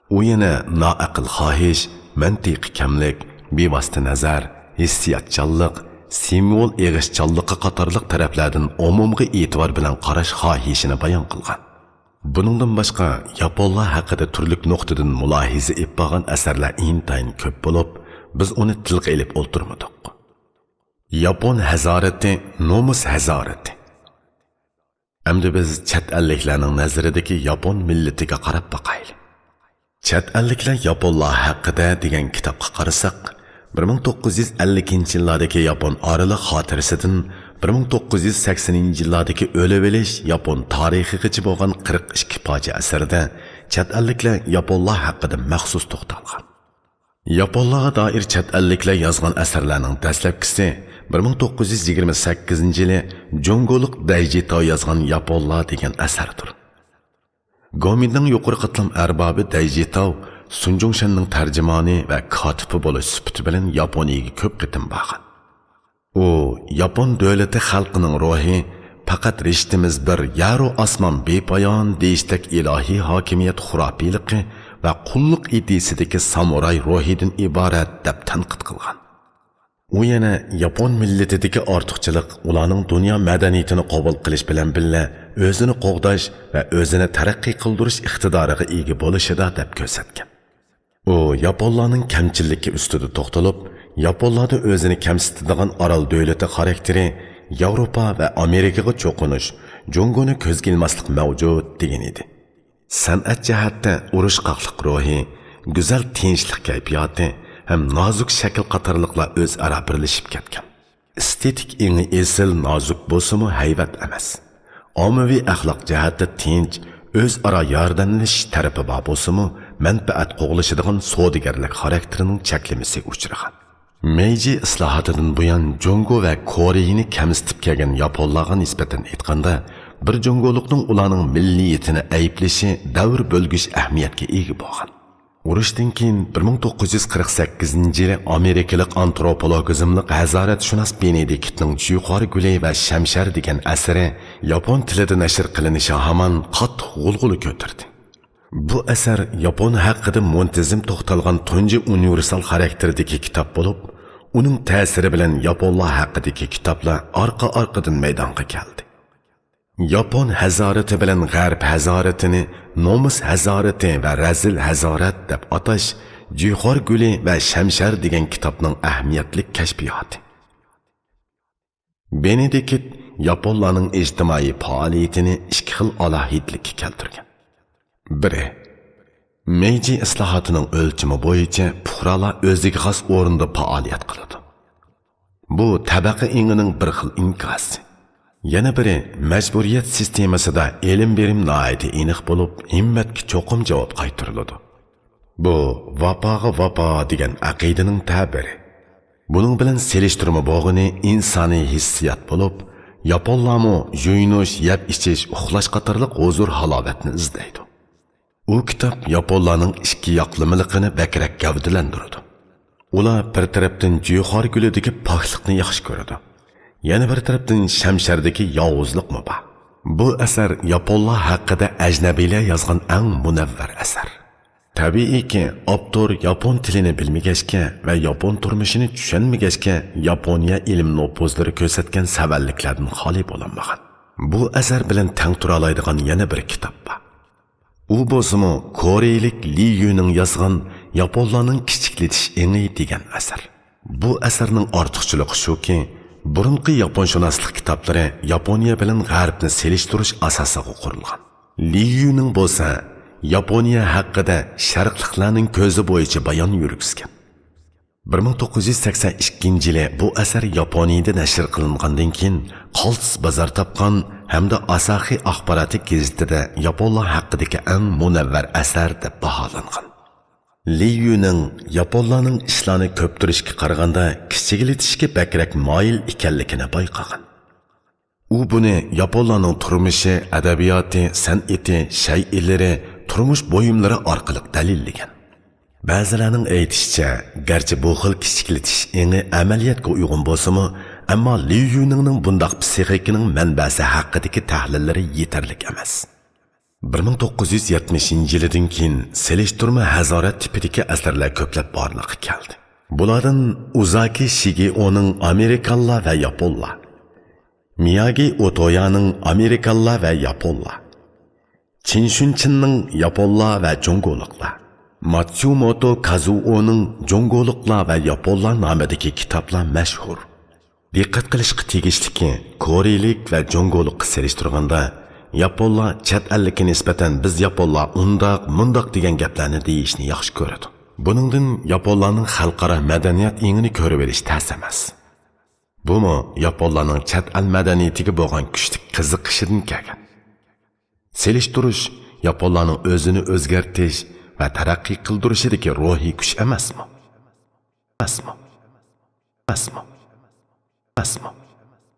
ئۇ يەنە نائەقىل خاھىش، مەنتىقىي كەملىك، بىۋاسىتە نەزەر، ھېسسىياتچانلىق، سىمۋول ئېغىشچانلىقى قاتارلىق تەرەپلەردىن ئومۇمغا ئېتىبار بىلەن قاراش خاھىشىنى بايان قىلغان. بۇنىڭدىن باشقا، ياپونلار ھەققىدە تۈرلۈك نۇقتىدىن مۇلاھىزە ئېلىپ بارغان ئەسەرلەر ئىنتايىن كۆپ بولۇپ، بىز ئۇنى تىلغا ئېلىپ ئولتۇرمىدۇق. ياپون ھەزارىتى، نومۇس ھەزارىتى. ئەمدى بىز چەت ئەللىكلەرنىڭ نەزىرىدىكى ياپون مىللىتىگە قاراپ باقايلى. چەت ئەللىكلەر ياپونلار ھەققىدە دېگەن كىتابقا قارىساق، بىر مىڭ توققۇز يۈز ئەللىكىنچى يىللاردىكى ياپون ئارىلىق خاتىرىسىدىن بىر مىڭ توققۇز يۈز سەكسىنىنچى يىللاردىكى ئۆلۈۋېلىش ياپون تارىخىغىچە بولغان قىرىق ئىككى پارچە ئەسەردە چەت ئەللىكلەر ياپونلار ھەققىدە مەخسۇس توختالغان. ياپونلارغا دائىر چەت ئەللىكلەر يازغان ئەسەرلەرنىڭ دەسلەپكىسى بىر مىڭ توققۇز يۈز يىگىرمە سەككىزىنچى يىلى جۇڭگولۇق دەيجىتاۋ يازغان ياپونلار دېگەن ئەسەردۇر. گومىنداڭ يۇقىرى قاتلام ئەربابى دەيجىتاۋ سۇن جۇڭشەننىڭ تەرجىمانى ۋە كاتىپى بولۇش سۈپىتى بىلەن ياپونىيەگە كۆپ قېتىم بارغان. ئۇ، ياپون دۆلىتى خەلقىنىڭ روھى پەقەت رىشتىمىز بىر، يەرۇ ئاسمان بىپايان دېيىشتەك ئىلاھىي ھاكىمىيەت خۇراپىيلىقى ۋە قۇللۇق ئىدىيىسىدىكى سامۇراي روھىدىن ئىبارەت، دەپ تەنقىد قىلغان. ئۇ يەنە ياپون مىللىتىدىكى ئارتۇقچىلىق ئۇلارنىڭ دۇنيا مەدەنىيىتىنى قوبۇل قىلىش بىلەن بىللە، ئۆزىنى قوغداش ۋە ئۆزىنى تەرەققىي قىلدۇرۇش ئىقتىدارىغا ئىگە بولۇشىدا، دەپ كۆرسەتكەن. ئۇ ياپونلارنىڭ كەمچىللىكى ئۈستىدە توختىلىپ، ياپونلاردا ئۆزىنى كەمسىتىدىغان ئارال دۆلىتى خاراكتېرى ياۋروپا ۋە ئامېرىكىغا چوقۇنۇش، جۇڭگونى كۆزگە ئىلماسلىق مەۋجۇت، دېگەن ئىدى. سەنئەت جەھەتتە ئۇرۇشقاقلىق روھى، گۈزەل تىنچلىق كەيپىياتى ھەم نازۇك شەكىل قاتارلىقلار ئۆزئارا بىرلىشىپ كەتكەن. ئېستېتىك ئېڭى ئېسىل، نازۇك بولسىمۇ ھەيۋەت ئەمەس. ئاممىۋى ئەخلاق جەھەتتە تىنچ، ئۆزئارا ياردەملىشىش تەرىپى بار بولسىمۇ، مەنپەئەت قوغلىشىدىغان سودىگەرلىك خاراكتېرىنىڭ چەكلىمىسىگە ئۇچرىغان. مېيجى ئىسلاھاتىدىن بۇيان جۇڭگو ۋە كورېينى كەمسىتىپ كەلگەن ياپونلارغا نىسبەتەن ئېيتقاندا، بىر جۇڭگولۇقنىڭ ئۇلارنىڭ مىللىيىتىنى ئەيىبلىشى دەۋر بۆلگۈچ ئەھمىيەتكە ئىگە بولغان. ئۇرۇشتىن كېيىن بىر مىڭ توققۇز يۈز قىرىق سەككىزىنچى يىلى ئامېرىكىلىق ئانتروپولوگىزملىق ھەزارەتشۇناس بېنېدىكتنىڭ جۇيخۇا گۈلى ۋە شەمشەر دېگەن ئەسىرى ياپون تىلىدا نەشر قىلىنىشىغا ھامان قاتتىق غۇلغۇلا كۆتۈردى. بۇ ئەسەر ياپون ھەققىدە مۇنتىزىم توختالغان تۇنجى ئۇنىۋېرسال خاراكتېردىكى كىتاب بولۇپ، ئۇنىڭ تەسىرى بىلەن ياپونلار ھەققىدىكى كىتابلار ئارقا-ئارقىدىن مەيدانغا كەلدى. ياپون ھەزارىتى بىلەن غەرب ھەزارىتىنى نومۇس ھەزارىتى ۋە رەزىل ھەزارەت دەپ ئاتاش جۇيخۇا گۈلى ۋە شەمشەر دېگەن كىتابنىڭ ئەھمىيەتلىك كەشپىياتى. بېنېدىكت ياپونلارنىڭ ئىجتىمائىي پائالىيىتىنى ئىككى خىل ئالاھىدىلىككە كەلتۈرگەن. بىرى، مېيجى ئىسلاھاتىنىڭ ئۆلچىمى بويىچە پۇقرالار ئۆزىگە خاس ئورۇندا پائالىيەت قىلىدۇ. بۇ تەبەقە ئېڭىنىڭ بىر خىل ئىنكاسى. يەنە بىرى، مەجبۇرىيەت سىستېمىسىدا ئېلىم بېرىم ناھايىتى ئېنىق بولۇپ، ھىممەتكە چوقۇم جاۋاب قايتۇرۇلىدۇ. بۇ ۋاپاغا ۋاپا دېگەن ئەقىدىنىڭ تەبىرى. بۇنىڭ بىلەن سېلىشتۇرما بولغىنى ئىنسانىي ھېسسىيات بولۇپ، ياپونلارمۇ يۇيۇنۇش، يەپ ئىچىش، ئۇخلاش قاتارلىق ھۇزۇر ھالاۋەتنى ئىزدەيدۇ. ئۇ كىتاب ياپونلارنىڭ ئىككى ياقلىمىلىقىنى بەكرەك گەۋدىلەندۈرىدۇ. ئۇلار بىر تەرەپتىن جۇيخۇا گۈلىدىكى پاكلىقنى ياخشى كۆرىدۇ، يەنە بىر تەرەپتىن شەمشەردىكى ياۋۇزلۇقمۇ بار. بۇ ئەسەر ياپونلار ھەققىدە ئەجنەبىيلەر يازغان ئەڭ مۇنەۋۋەر ئەسەر. تەبىئىيكى، ئاپتور ياپون تىلىنى بىلمىگەچكە ۋە ياپون تۇرمۇشىنى چۈشەنمىگەچكە، ياپونىيە ئىلىم نوپۇزلىرى كۆرسەتكەن سەۋەنلىكلەردىن خالىي بولالمىغان. بۇ ئەسەر بىلەن تەڭ تۇرالايدىغان يەنە بىر كىتاب بار. ئۇ بولسىمۇ كورېيلىك لى يۈنىڭ يازغان ياپونلارنىڭ كىچىكلىتىش ئېڭى دېگەن ئەسەر. بۇ ئەسەرنىڭ ئارتۇقچىلىقى شۇكى، بۇرۇنقى ياپونشۇناسلىق كىتابلىرى ياپونىيە بىلەن غەربنى سېلىشتۇرۇش ئاساسىغا قۇرۇلغان. لى يۈنىڭ بولسا ياپونىيە ھەققىدە شەرقلىقلەرنىڭ كۆزى بويىچە بايان يۈرگۈزگەن. بىر مىڭ توققۇز يۈز سەكسەن ئىككىنچى يىلى بۇ ئەسەر ياپونىيىدە نەشر قىلىنغاندىن كېيىن، قالتىس بازار تاپقان ھەمدە ئاساخى ئاخباراتى گېزىتىدە ياپونلار ھەققىدىكى ئەڭ مۇنەۋۋەر ئەسەر دەپ باھالانغان. لى يۈنىڭ ياپونلارنىڭ ئىشلارنى كۆپتۈرۈشكە قارىغاندا كىچىكلىتىشكە بەكرەك مايىل ئىكەنلىكىنى بايقىغان. ئۇ بۇنى ياپونلارنىڭ تۇرمۇشى، ئەدەبىياتى، سەنئىتى، شەيئىلىرى، تۇرمۇش بۇيۇملىرى ئارقىلىق دەلىللىگەن. بەزىلەرنىڭ ئېيتىشىچە، گەرچە بۇ خىل كىچىكلىتىش ئېڭى ئەمەلىيەتكە ئۇيغۇن بولسىمۇ، ئەمما لى يۈنىڭنىڭ بۇنداق پسىخىكىنىڭ مەنبەسى ھەققىدىكى تەھلىللىرى يېتەرلىك ئەمەس. بىر مىڭ توققۇز يۈز يەتمىشىنچى يىلىدىن كېيىن سېلىشتۇرما ھازارەت تىپىدىكى ئەسەرلەر كۆپلەپ بارلىققا كەلدى. بۇلاردىن ئۇزاكى شىگېئونىڭ ئامېرىكانلار ۋە ياپونلار، مىياگى ئوتويانىڭ ئامېرىكانلار ۋە ياپونلار، چىن شۇنچىننىڭ ياپونلار ۋە جۇڭگولۇقلار، ماتسۇموتو كازۇئونىڭ جۇڭگولۇقلار ۋە ياپونلار نامىدىكى كىتابلار مەشھۇر. دىققەت قىلىشقا تېگىشلىكى، كورېيلىك ۋە جۇڭگولۇققا سېلىشتۇرغاندا، ياپونلار چەت ئەللىككە نىسبەتەن بىز ياپونلار ئۇنداق، مۇنداق دېگەن گەپلەرنى دېيىشنى ياخشى كۆرىدۇ. بۇنىڭدىن ياپونلارنىڭ خەلقئارا مەدەنىيەت ئېڭىنى كۆرۈۋېلىش تەس ئەمەس. بۇمۇ ياپونلارنىڭ چەت ئەل مەدەنىيىتىگە بولغان كۈچلۈك قىزىقىشىدىن كەلگەن. سېلىشتۇرۇش ياپونلارنىڭ ئۆزىنى ئۆزگەرتىش ۋە تەرەققىي قىلدۇرۇشىدىكى روھىي كۈچ ئەمەسمۇ؟ ئەمەسمۇ؟ ئەمەسمۇ؟ ئەمەسمۇ؟